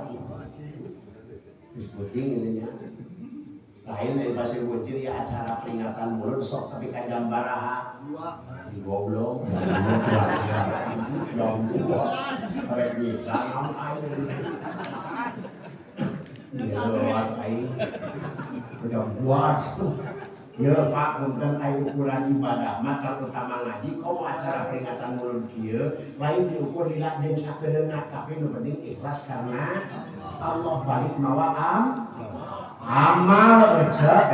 Terus penting intinya. Lain dari Pasir Buncit ya acara peringatan mulut sok tapi ka jam baraha di goblok jam 2 rek nyiksa naon aing ya lewas aing jam 2 ya Pak punten aing ukuran ibadah mah terutama ngaji komo acara peringatan mulut kieu lain diukur lila jeung sakedeuna tapi nu penting ikhlas karena Allah balik mawa am amal aja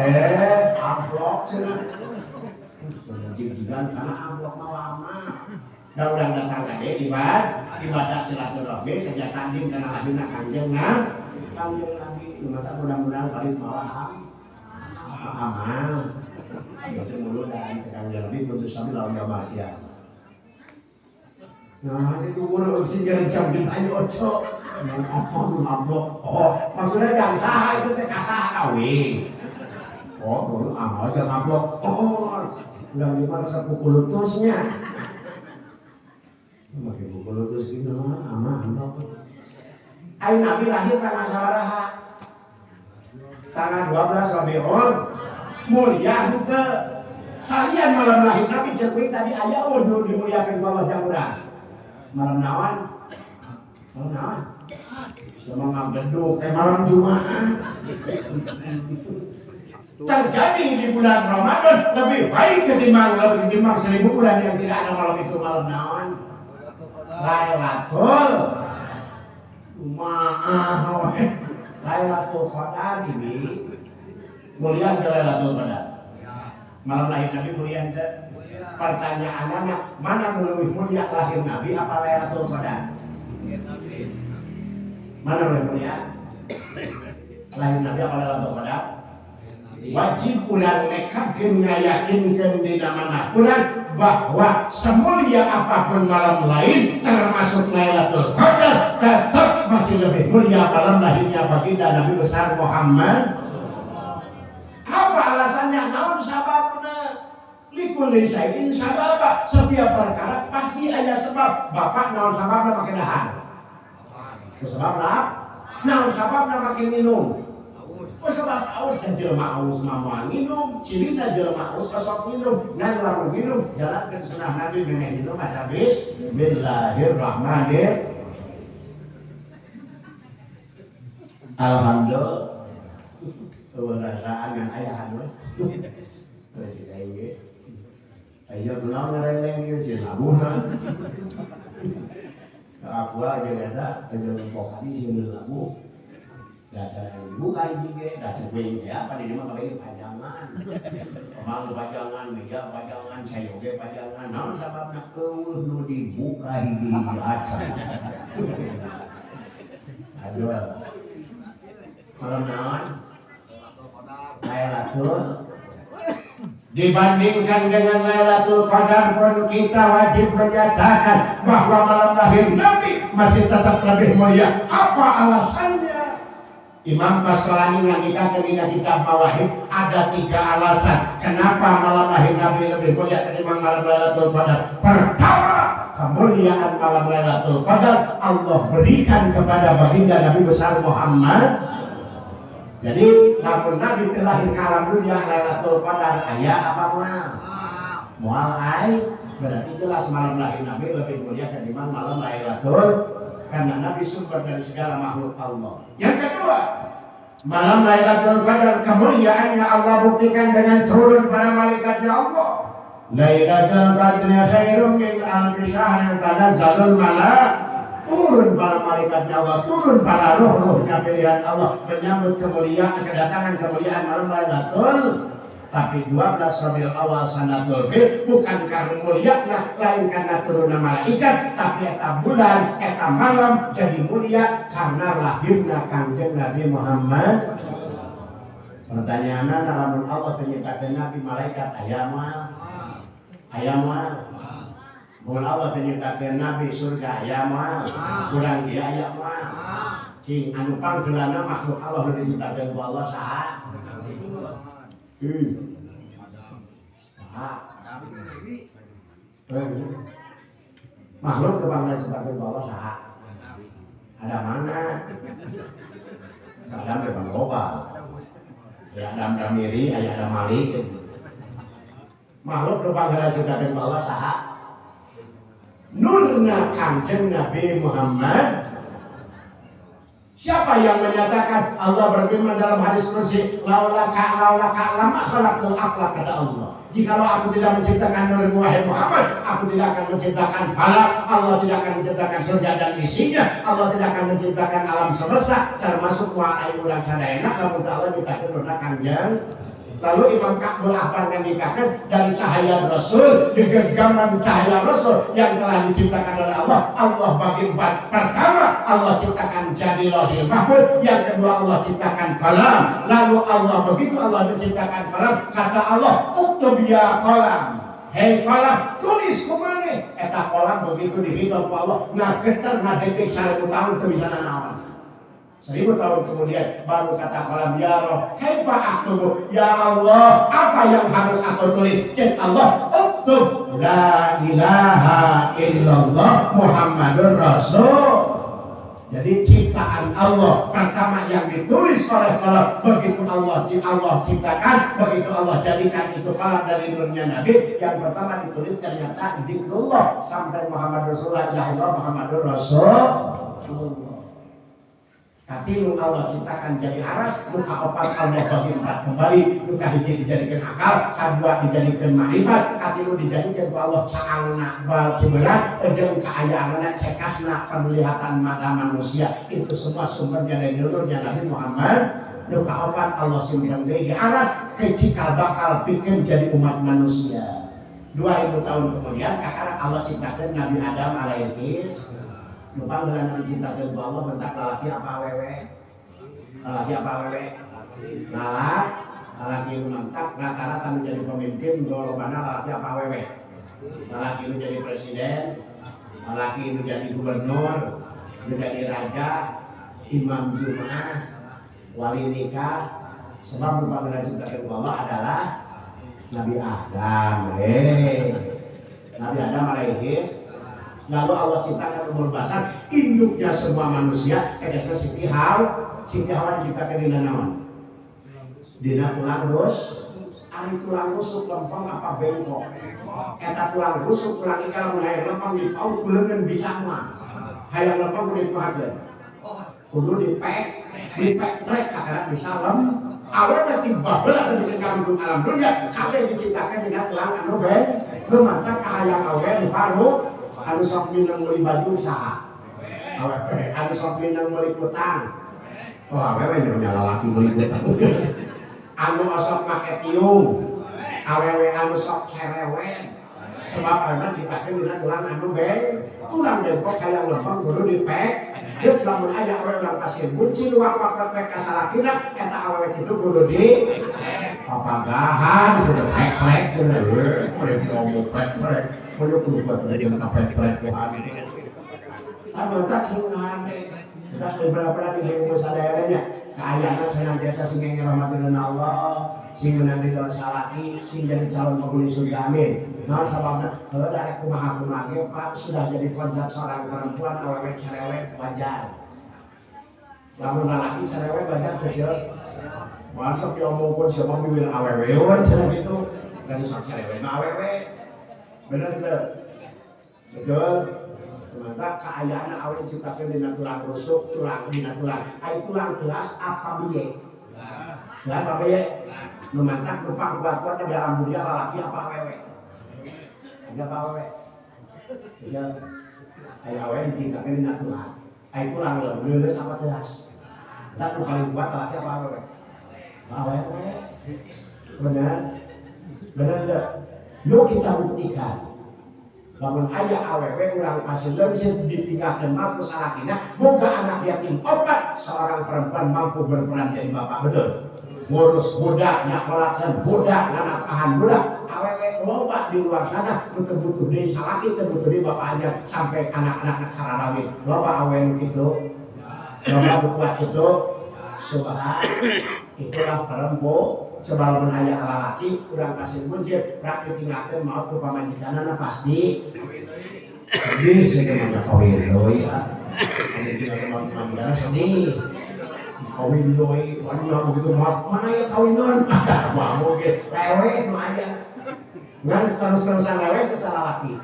amplop amplop cenah. Jijigan karena amplop mawa amal. Da urang datang ka dieu ibadah silaturahmi senjata anjing kana lahirna Kangjeng Kangjeng Nabi. Nu mata mudah-mudahan balik mawa amal. Berarti mulut dan Kangjeng Nabi kudu sami lawan bahagia. Nah, itu guru oksigen jam ditanya ojo. Apa amplop? Oh, maksudnya jangan saha itu teh kasaha kawin. Oh, guru amal jangan amplop. Oh, udah gimana sepukul lutusnya. Pakai buku lutus gitu, amal amplop. Ayo Nabi lahir tanggal sabaraha? Tanggal 12 Rabiul mulia henteu. Salian malam lahir Nabi ceuk tadi aya nu dimuliakeun ku Allah jang urang. Malam naon? Malam naon? Sama ngageduk kayak malam Jumat. Terjadi di bulan Ramadan lebih baik ketimbang 1000 bulan yang tidak ada malam itu. Malam naon? Lailatul Jumaah. Lailatul Qadar ini mulia ke Lailatul Qadar. Malam lahir Nabi mulia teu? Pertanyaannya mana lebih mulia lahir Nabi apa Lailatul Qadar? Mana lebih mulia? Lahir Nabi apa Lailatul Qadar? Wajib urang nekatkeun ngayakinkeun dina manah urang bahwa semulia apapun malam lain termasuk Lailatul Qadar tetap masih lebih mulia malam lahirnya baginda Nabi besar Muhammad. Apa alasannya? Naon sababna? Likulli syai'in sababa. Setiap perkara pasti ada sebab. Bapak naon sababna make dahar? Sebab lah. Naon sababna make minum? Sebab aus dan jelema aus mah moal minum, cirina jelema aus osok minum, ngan lamun minum jalankeun sunnah Nabi memeh minum maca bismillahirrahmanirrahim. Alhamdulillah. Eueuh rasaan ngan aya anu. Ayo kunaon ngareleng ieu si labuhna. Aku aja eta jeung pokani sieun labuh. Dasar buka hiji ge, dasar kuing teh apa di mah kabeh pajangan. Emang pajangan, meja pajangan, sayoge pajangan. Naon sababna eueuh nu dibuka hiji-hiji acan. Aduh. Malam naon? Lailatul. Dibandingkan dengan Lailatul Qadar pun kita wajib menyatakan bahwa malam lahir Nabi masih tetap lebih mulia. Apa alasannya? Imam Qasqalani ngendikakeun dina kitab Mawahib ada 3 alasan kenapa malam lahir Nabi lebih mulia ketimbang malam Lailatul Qadar. Pertama, kemuliaan malam Lailatul Qadar Allah berikan kepada baginda Nabi besar Muhammad. Jadi lamun Nabi terlahir ke alam dunia Lailatul Qadar aya apa moal? Moal ai, berarti jelas malam lahir Nabi lebih mulia ketimbang malam Lailatul, karena Nabi sumber dari segala makhluk Allah. Yang kedua, malam Lailatul Qadar kemuliaannya Allah buktikan dengan turun para malaikatnya Allah. Lailatul Qadri khairum min alfi syahrin tanazzalul malaik. Turun para malaikatnya Allah, turun para roh-rohnya pilihan Allah menyambut kemuliaan, kedatangan kemuliaan malam Lailatul. Tapi 12 Rabiul Awal sanatul fil bukan karena muliana, lain karena turunnya malaikat, tapi eta bulan, eta malam jadi mulia karena lahirna Kangjeng Nabi Muhammad. Pertanyaanna lamun Allah nyiptakeun Nabi malaikat aya moal? Aya moal? Mun Allah nyiptakeun Nabi surga aya moal? Kurang dia aya moal? Cing anu panggeulana makhluk Allah nu diciptakeun ku Allah saha? Makhluk kebanggaan sebagai bawah saha? Ada mana? Ada memang loba. Ya ada Damiri, ada Malik. Makhluk kebanggaan sebagai bawah saha? Nurna Kangjeng Nabi Muhammad. Siapa yang menyatakan Allah berfirman dalam hadis qudsi, laulaka laulaka lama khalaqtul aqla, kata Allah. Jikalau aku tidak menciptakan nur wahai Muhammad, aku tidak akan menciptakan falak, Allah tidak akan menciptakan surga dan isinya, Allah tidak akan menciptakan alam semesta, termasuk wa ai urang sadayana lamun Allah nyiptakeun nurna Kangjeng. Lalu Imam Ka'bul Ahbar ngendikakan dari cahaya Rasul, di genggaman cahaya Rasul yang telah diciptakan oleh Allah, Allah bagi empat. Pertama, Allah ciptakan jadi Lauhil Mahfuz. Yang kedua, Allah ciptakan kalam. Lalu Allah begitu Allah menciptakan kalam, kata Allah, uktub ya qalam. Hei qalam, tulis kumane. Eta qalam begitu dihitung Allah, ngageter ngadetik 1000 tahun teu bisa nanaon. 1000 tahun kemudian baru kata qalam, ya Roh, kaifa aktubu? Ya Allah, apa yang harus aku tulis? Cek Allah, uktub la ilaha illallah Muhammadur Rasul. Jadi ciptaan Allah pertama yang ditulis oleh qalam, begitu Allah ciptakan, begitu Allah jadikan itu qalam dari nurnya Nabi, yang pertama ditulis ternyata zikrullah sampai Muhammad Rasulullah, ilaha illallah Muhammadur Rasulullah. Katilu Allah ciptakan jadi aras, luka opat Allah bagi empat kembali, luka hiji dijadikan akal, kedua dijadikan makrifat, katilu dijadikan ku Allah caangna balkiberat, jeung kaayaanna cekasna penglihatan mata manusia. Itu semua sumbernya dari nurnya Nabi Muhammad. Luka opat Allah simpen deui di aras, cikal bakal bikin jadi umat manusia. 2000 tahun kemudian kakara Allah ciptakan Nabi Adam alaihi. Lupa dengan diciptakan Allah bentak lalaki apa awewe? Lalaki apa awewe? Lalaki itu mantap, rata-rata menjadi pemimpin, golongan lalaki apa awewe? Lalaki itu jadi presiden, lalaki itu jadi gubernur, menjadi raja, imam Jumat, wali nikah. Sebab lupa dengan diciptakan Allah adalah Nabi Adam. Nabi Adam alaihi. Lalu Allah ciptakan umur basar, induknya semua manusia, tegasnya Siti Hawa. Siti Hawa diciptakan dina naon? Dina tulang rus. Ari tulang rusuk lempeng apa bengkok? Eta tulang rusuk tulang ikal mun hayang lempeng dipaut ku leungeun bisa mah. Hayang lempeng kudu dikuhakeun. Kudu dipek, dipek kakara bisa lem. Awewe ti baheula teh bikin kandung alam dunia, kabeh diciptakan dina tulang anu bengkok. Mantap kahayang awewe di paru. Anu sok minang meuli baju saha? Awewe. Anu sok minang meuli kutang. Oh, awewe nya lalaki meuli kutang. Anu osok make tiung. Awewe anu sok cerewet. Sebab awewe ciptakeun dina tulang anu tulang bengkok hayang lempeng kudu dipek. Geus lamun aya awewe urang pasir bucin wak-wak pek ka salakina eta awewe kitu kudu di papagahan sudah pek-pek we ngomong pek-pek. Kudu kudu buat bikin kapek-pek Tuhan. Anu tak sing kita beberapa di lingkungan sadaeranya kaayana senantiasa sing ngirahmatin Allah, sing menanti doa salaki, sing jadi calon penghuni surga, amin. Naon sababna? Heuh darek kumaha kumaha ge Pak sudah jadi kodrat seorang perempuan awewe cerewet wajar. Lamun lalaki cerewet wajar teu ceuk. Moal sok diomongkeun siapa miwir awewe we cenah kitu. Dan sok cerewet mah awewe. Bener teu? Betul. Maka kaayaan awewe diciptakeun dina tulang rusuk, tulang dina tulang. Ai tulang gelas apa biye? Gelas apa biye? Nu mantak nu kuat-kuat dalam dunia lalaki apa awewe? Ada apa awewe? Ya. Ai awewe diciptakeun dina tulang. Ai tulang leuleus apa gelas? Tah nu paling kuat lalaki apa awewe? Awewe. Bener? Bener teu? Yuk kita buktikan. Lamun aya awewe urang pasir leungsit ditinggalkeun mampu salakina, boga anak yatim opat, seorang perempuan mampu berperan jadi bapak, betul? Ngurus budak, nyakolakeun budak, nanapahan budak, awewe loba di luar sana teu butuh deui salaki, teu butuh deui bapaknya sampai anak-anak kararawin. Loba awewe nu kitu. Loba nu kuat kitu. Subhan, itulah perempuan. Coba lamun aya lalaki urang pasir buncit rak ditinggalkeun maot ku pamajikanna pasti sedih cenah mah kawin deui ah. Anu tinggalkeun maot pamajikanna sedih. Kawin deui, waduh begitu maot mana ya kawinan? Ada mau ge lewe nu aya. Ngan terus-terusan lewe teh lalaki.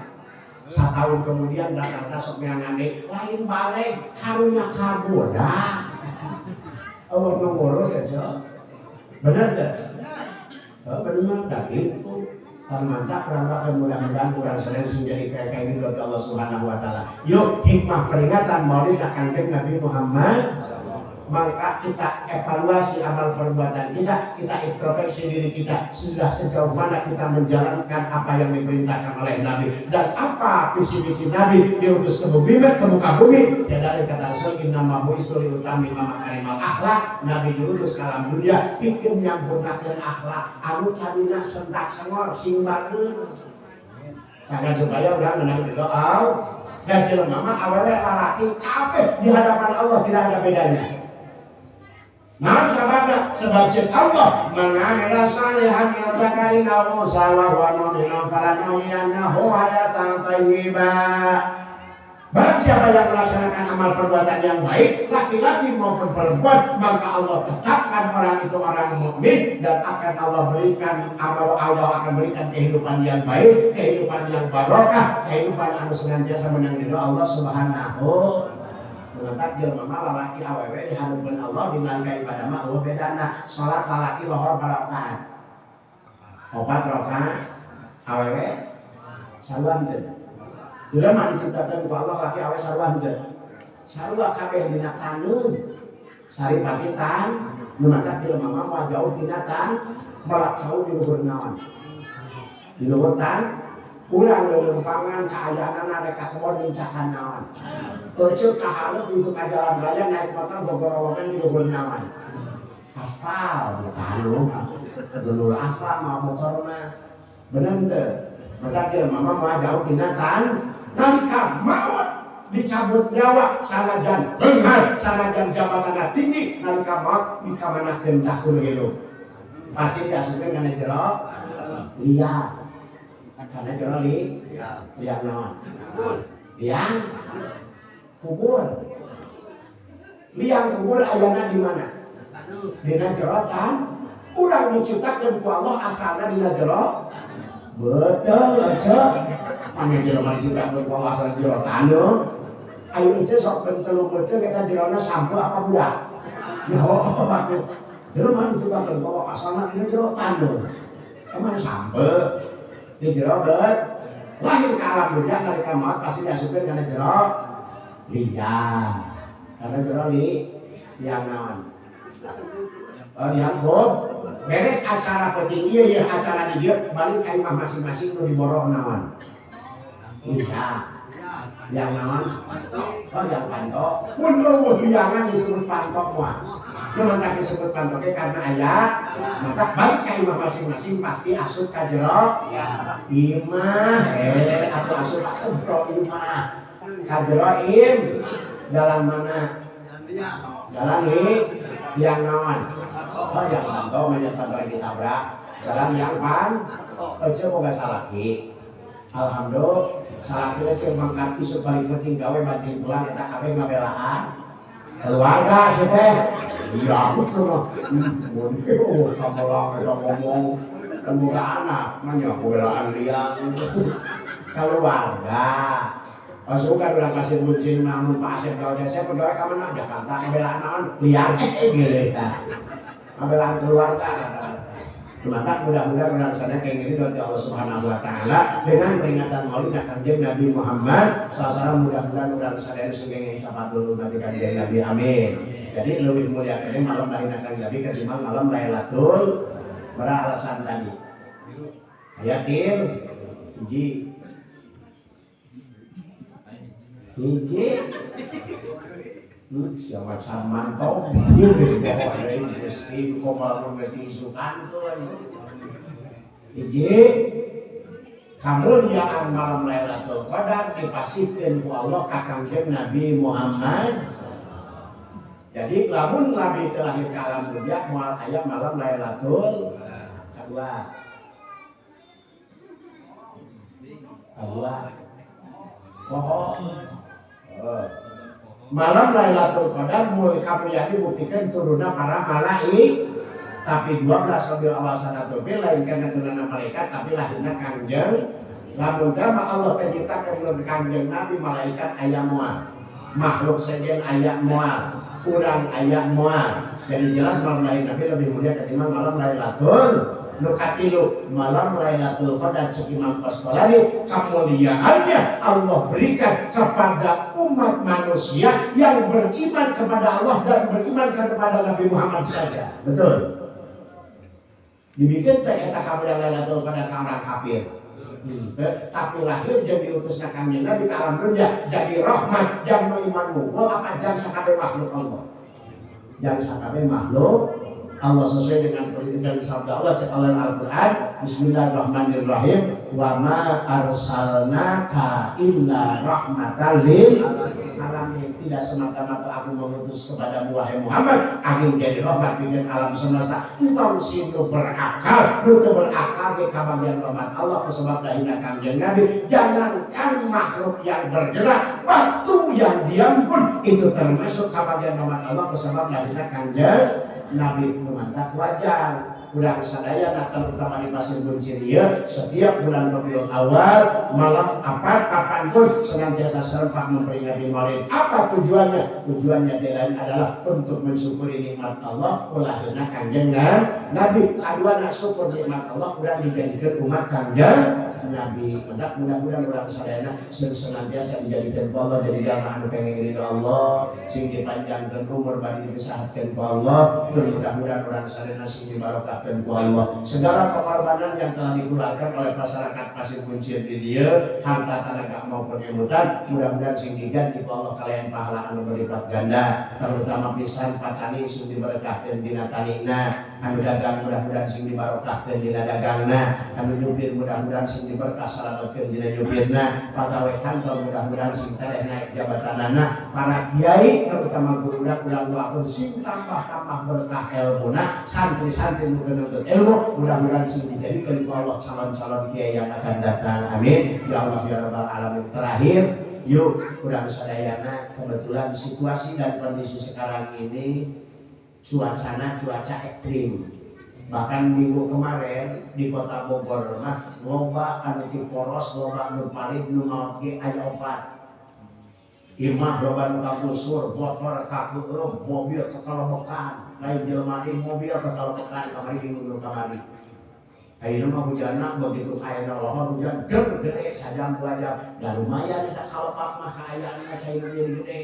Satahun kemudian rata-rata sok neangan deui, lain balik karunya kagoda. Eueuh nu ngurus ya. Bener teh? Bener tadi itu mantap rangka mudah-mudahan kurang sering sing jadi kayak ini buat Allah Subhanahu wa taala. Yuk hikmah peringatan Maulid Kanjeng Nabi Muhammad. Maka kita evaluasi amal perbuatan kita, kita introspeksi diri kita, sudah sejauh mana kita menjalankan apa yang diperintahkan oleh Nabi dan apa visi misi Nabi diutus ke bumi, ke muka bumi. Ya dari kata Rasul, innama bu'istu liutammima makarimal akhlak. Nabi diutus ke alam dunia pikeun nyampurnakeun akhlak anu tadina sentak sengor sing bagus. Sangat supaya orang menang ridho Allah. Dan jelema mah awewe lalaki kabeh di hadapan Allah tidak ada bedanya. Nah, sababna sebab ceuk Allah man amila salihan min dzakarin aw unsa wa huwa mu'minun falanuhyiyannahu hayatan thayyibah. Barang siapa yang melaksanakan amal perbuatan yang baik, laki-laki maupun perempuan, maka Allah tetapkan orang itu orang mukmin dan akan Allah berikan, Allah akan berikan kehidupan yang baik, kehidupan yang barokah, kehidupan anu senantiasa menang ridho Allah Subhanahu. Mengentak jelema mah lalaki awewe di hareupeun Allah dina ibadah mah euweuh bedana. Salat lalaki lohor barakaat. 4 rakaat awewe sarua henteu. Jelema diciptakan ku Allah laki awewe sarua henteu. Sarua kabeh dina taneuh. Saripati tan, nu matak jelema mah moal jauh tina tan, moal jauh di luhur naon. Di luhur tan, urang leuleumpangan kaayaanana rek ka kebon nincakan naon. Eceu ka hareup itu ka jalan raya naik motor gogorowongan di luhur naon. Aspal di taneuh. Dulur aspal mah motorna. Bener teu? Matak jelema mah moal jauh tina tan. Nalika maut dicabut nyawa sanajan beunghar sanajan jabatanna tinggi nalika maut dikamanakeun tah kudu hirup. Pasti diasupkeun kana jero liang. Kana jero liang naon? Liang kubur. Liang kubur ayana di mana? Dina jero tan. Urang diciptakeun ku Allah asalna dina jero. Betul aja. Mana jelema diciptakeun ku Allah asalna jero taneuh. Ayo ece sok ben telu beuteung eta jerona sampo apa budak? Yo atuh. Jelema diciptakeun ku Allah asalna dina jero taneuh. Emang sampo di jero beut. Lahir ke alam dunia nalika maut pasti diasupkeun kana jero liang. Kana jero liang naon? Oh, liang kubur. Beres acara penting ieu ya acara di dieu balik ka imah masing-masing nu diborong naon? Iya. Liang naon? Oh, liang panto. Mun leuweuh liangan disebut panto mah. Nu mantap disebut panto ge karena aya, maka balik ka imah masing-masing pasti asup ka jero imah. Atuh asup ka jero imah. Ka jero im jalan mana? Jalan li liang naon? Oh, yang panto banyak panto yang ditabrak. Jalan yang pan, ece boga salaki. Alhamdulillah, salaki ece mangkat isuk balik penting gawe banting tulang eta kabeh ngabelaan. Keluarga sih teh. Iya, aku semua. Oh, kamelang eta ngomong kan boga anak, mah nya belaan liang. Keluarga. Pasukan urang kasih bucin namun Pak Asep gawe saya pegawai ka mana Jakarta ngabelaan naon liang geuleuh tah. Ngabelaan keluarga. Maka mudah-mudahan orang sana kayak gini doa Allah Subhanahu wa taala dengan peringatan Maulid Kanjeng Nabi Muhammad sallallahu mudah-mudahan urang sadaya sugeng syafaat umat Kanjeng Nabi amin. Jadi lebih mulia ini malam lahir Kanjeng Nabi ketimbang malam Lailatul Qadar alasan tadi. Ayatil hiji hiji siapa mantau geus bawa deui geus komal geus diisukan hiji kamuliaan malam Lailatul Qadar dipasihkeun ku Allah ka Kangjeng Nabi Muhammad. Jadi lamun Nabi teu lahir ka alam dunia moal aya malam Lailatul Qadar. Kedua. Oh. Malam Lailatul Qadar mulai kamuliaan dibuktikan turunna para malaikat. Tapi 12 Rabiul Awal sanatul lain karena turunna malaikat tapi lahirna Kangjeng. Lamun gama Allah teh nyiptakeun Kangjeng Nabi malaikat aya moal. Makhluk sejen aya moal, urang aya moal. Jadi jelas malam lahir Nabi lebih mulia ketimbang malam Lailatul. Nu katilu malam Lailatul Qadar cek Imam Qasqalani kemuliaannya Allah berikan kepada umat manusia yang beriman kepada Allah dan beriman kepada Nabi Muhammad saja. Betul. Dibikin teh eta kamuliaan Lailatul Qadar ka orang kafir. Tapi lahir jadi diutusna Kangjeng Nabi ke alam dunia jadi rahmat jang nu iman mungkul apa jang sakabeh makhluk Allah. Jang sakabeh makhluk Allah sesuai dengan perintah sabda Allah cek Allah Al-Qur'an Bismillahirrahmanirrahim wa ma arsalnaka illa rahmatan lil alamin. Tidak semata-mata aku mengutus kepada wahai Muhammad angin jadi rahmat dengan alam semesta. Entong si nu berakal, nu teu berakal ge kabagian rahmat Allah sebab dahina Kangjeng Nabi. Jangankan makhluk yang bergerak, batu yang diam pun itu termasuk kabagian rahmat Allah sebab dahina Kangjeng Nabi. Nu mantak wajar urang sadayana terutama di Pasir Buncir ieu setiap bulan Rabiul Awal malam apa kapanpun senantiasa serempak memperingati Maulid. Apa tujuannya? Tujuannya tidak lain adalah untuk mensyukuri nikmat Allah lahirna Kangjeng Nabi. Kaduana syukur nikmat Allah urang dijadikan umat Kangjeng Nabi. Mudah-mudahan urang sadayana senantiasa dijadikan Allah jadi jalma anu pengen ridho Allah, sing dipanjangkeun umur bari disehatkeun ku Allah. Mudah-mudahan urang sadayana sing dibarokah ku Allah. Segala pengorbanan yang telah dikeluarkan oleh masyarakat Pasir Buncir di dieu, harta tenaga maupun emutan, mudah-mudahan sing diganti ku Allah kalian pahala anu berlipat ganda, terutama pisan patani sing diberkahkeun dina tanina, anu dagang mudah-mudahan sing dibarokahkeun dina dagangna, anu nyupir mudah-mudahan sing diberkah salametkeun dina nyupirna, pagawe kantor mudah-mudahan sing tereh naik jabatanana, para kiai terutama guru urang doakeun sing tambah-tambah berkah ilmuna, santri-santri nu menuntut ilmu mudah-mudahan sing dijadikan ku Allah calon-calon kiai yang akan datang. Amin ya Allah ya Rabbal alamin. Terakhir yuk urang sadayana kebetulan situasi dan kondisi sekarang ini cuacana cuaca ekstrim. Bahkan minggu kemarin di kota Bogor mah loba anu tiporos, loba anu palit, nu maot ge aya opat. Imah loba nu kagusur, motor kakeueum, mobil kekelebekan, lain jelema deui mobil kekelebekan kamari minggu kamari. Ayeuna mah hujanna begitu kaayana lohor hujan der gede sajam 2 jam. Da lumayan eta kalepak mah kaayaanna caina jadi gede.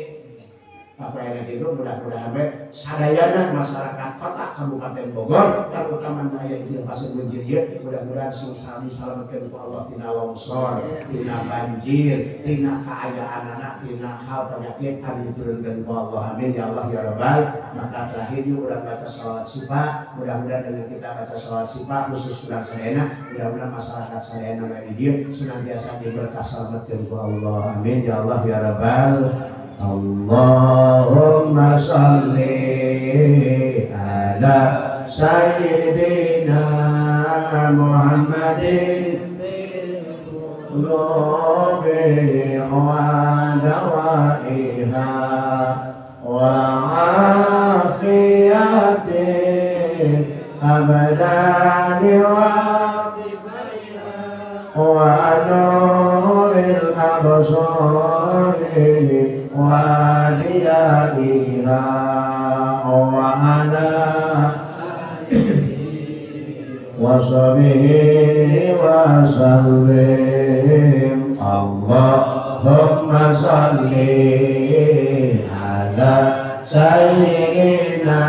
Apa yang itu mudah-mudahan baik sadayana masyarakat kota Kabupaten Bogor terutama aya di Pasir Buncir ieu mudah-mudahan sing sami salametkeun ku Allah tina longsor, tina banjir, tina kaayaanana, tina hal penyakit anu diturunkeun ku Allah. Amin ya Allah ya Rabbal. Maka terakhir yuk urang baca shalawat sifat, mudah-mudahan dengan kita baca shalawat sifat khusus urang sadayana, mudah-mudahan masyarakat sadayana di dieu senantiasa diberkah salametkeun ku Allah. Amin ya Allah ya Rabbal. Allahumma shalli ala sayyidina Muhammadin qulubi wa dawaiha wa afiyati abdani wa wa nuril absari wa diyaiha wa ala wa sahbihi wa sallim. Allahumma salli ala sayyidina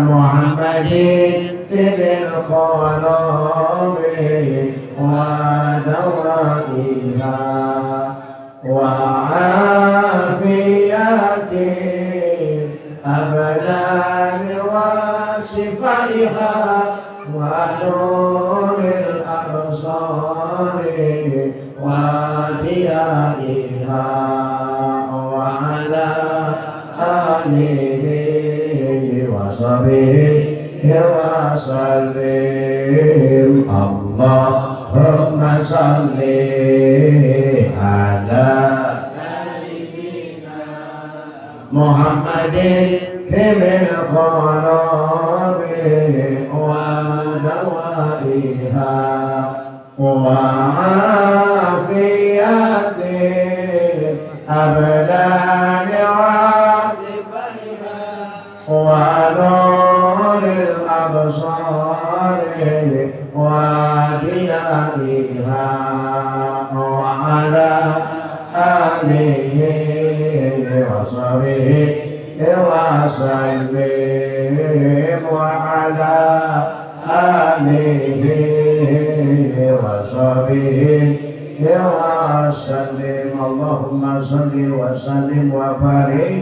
Muhammadin tibil qulubi wa dawaiha wa afiyati abdani wa sifaiha wa nuril absari wa diyaiha wa ala alihi wa sahbihi wa sallim. Allahumma salli ala sayyidina Muhammadin fil qulubi wa dawaiha wa afiyati abdani wa sifaiha wa nuril absari أبنائها وعلى آله وصحبه وسلم وعلى آله وصحبه وسلم. اللهم صل وسلم وبارك.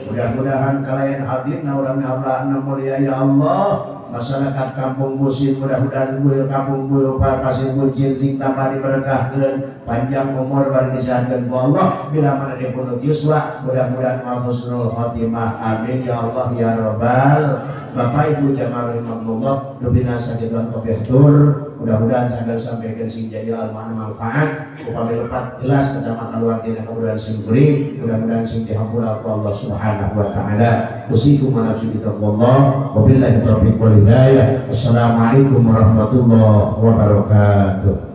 Mudah-mudahan kalian hadirna urang ablah mulia ya Allah. Masyarakat Kampung Busin mudah-mudahan buyur kampung buyur Pasir Buncir sing tambah diberkahkeun, panjang umur bari disehatkeun ku Allah, bila mana dipundhut yuswa mudah-mudahan husnul khotimah, amin ya Allah ya robbal. Bapak Ibu jamaah rahimakumullah, dubina sakituan kabeh tur, mudah-mudahan saged sampaikan sing jadi al manfaat, upami lepat jelas kecamatan luar tina kemudahan sing kuring, mudah-mudahan sing dihampura ku Allah Subhanahu wa taala. Usikum wa nafsi bitaqwallah, wabillahi taufiq wal hidayah. Wassalamualaikum warahmatullahi wabarakatuh.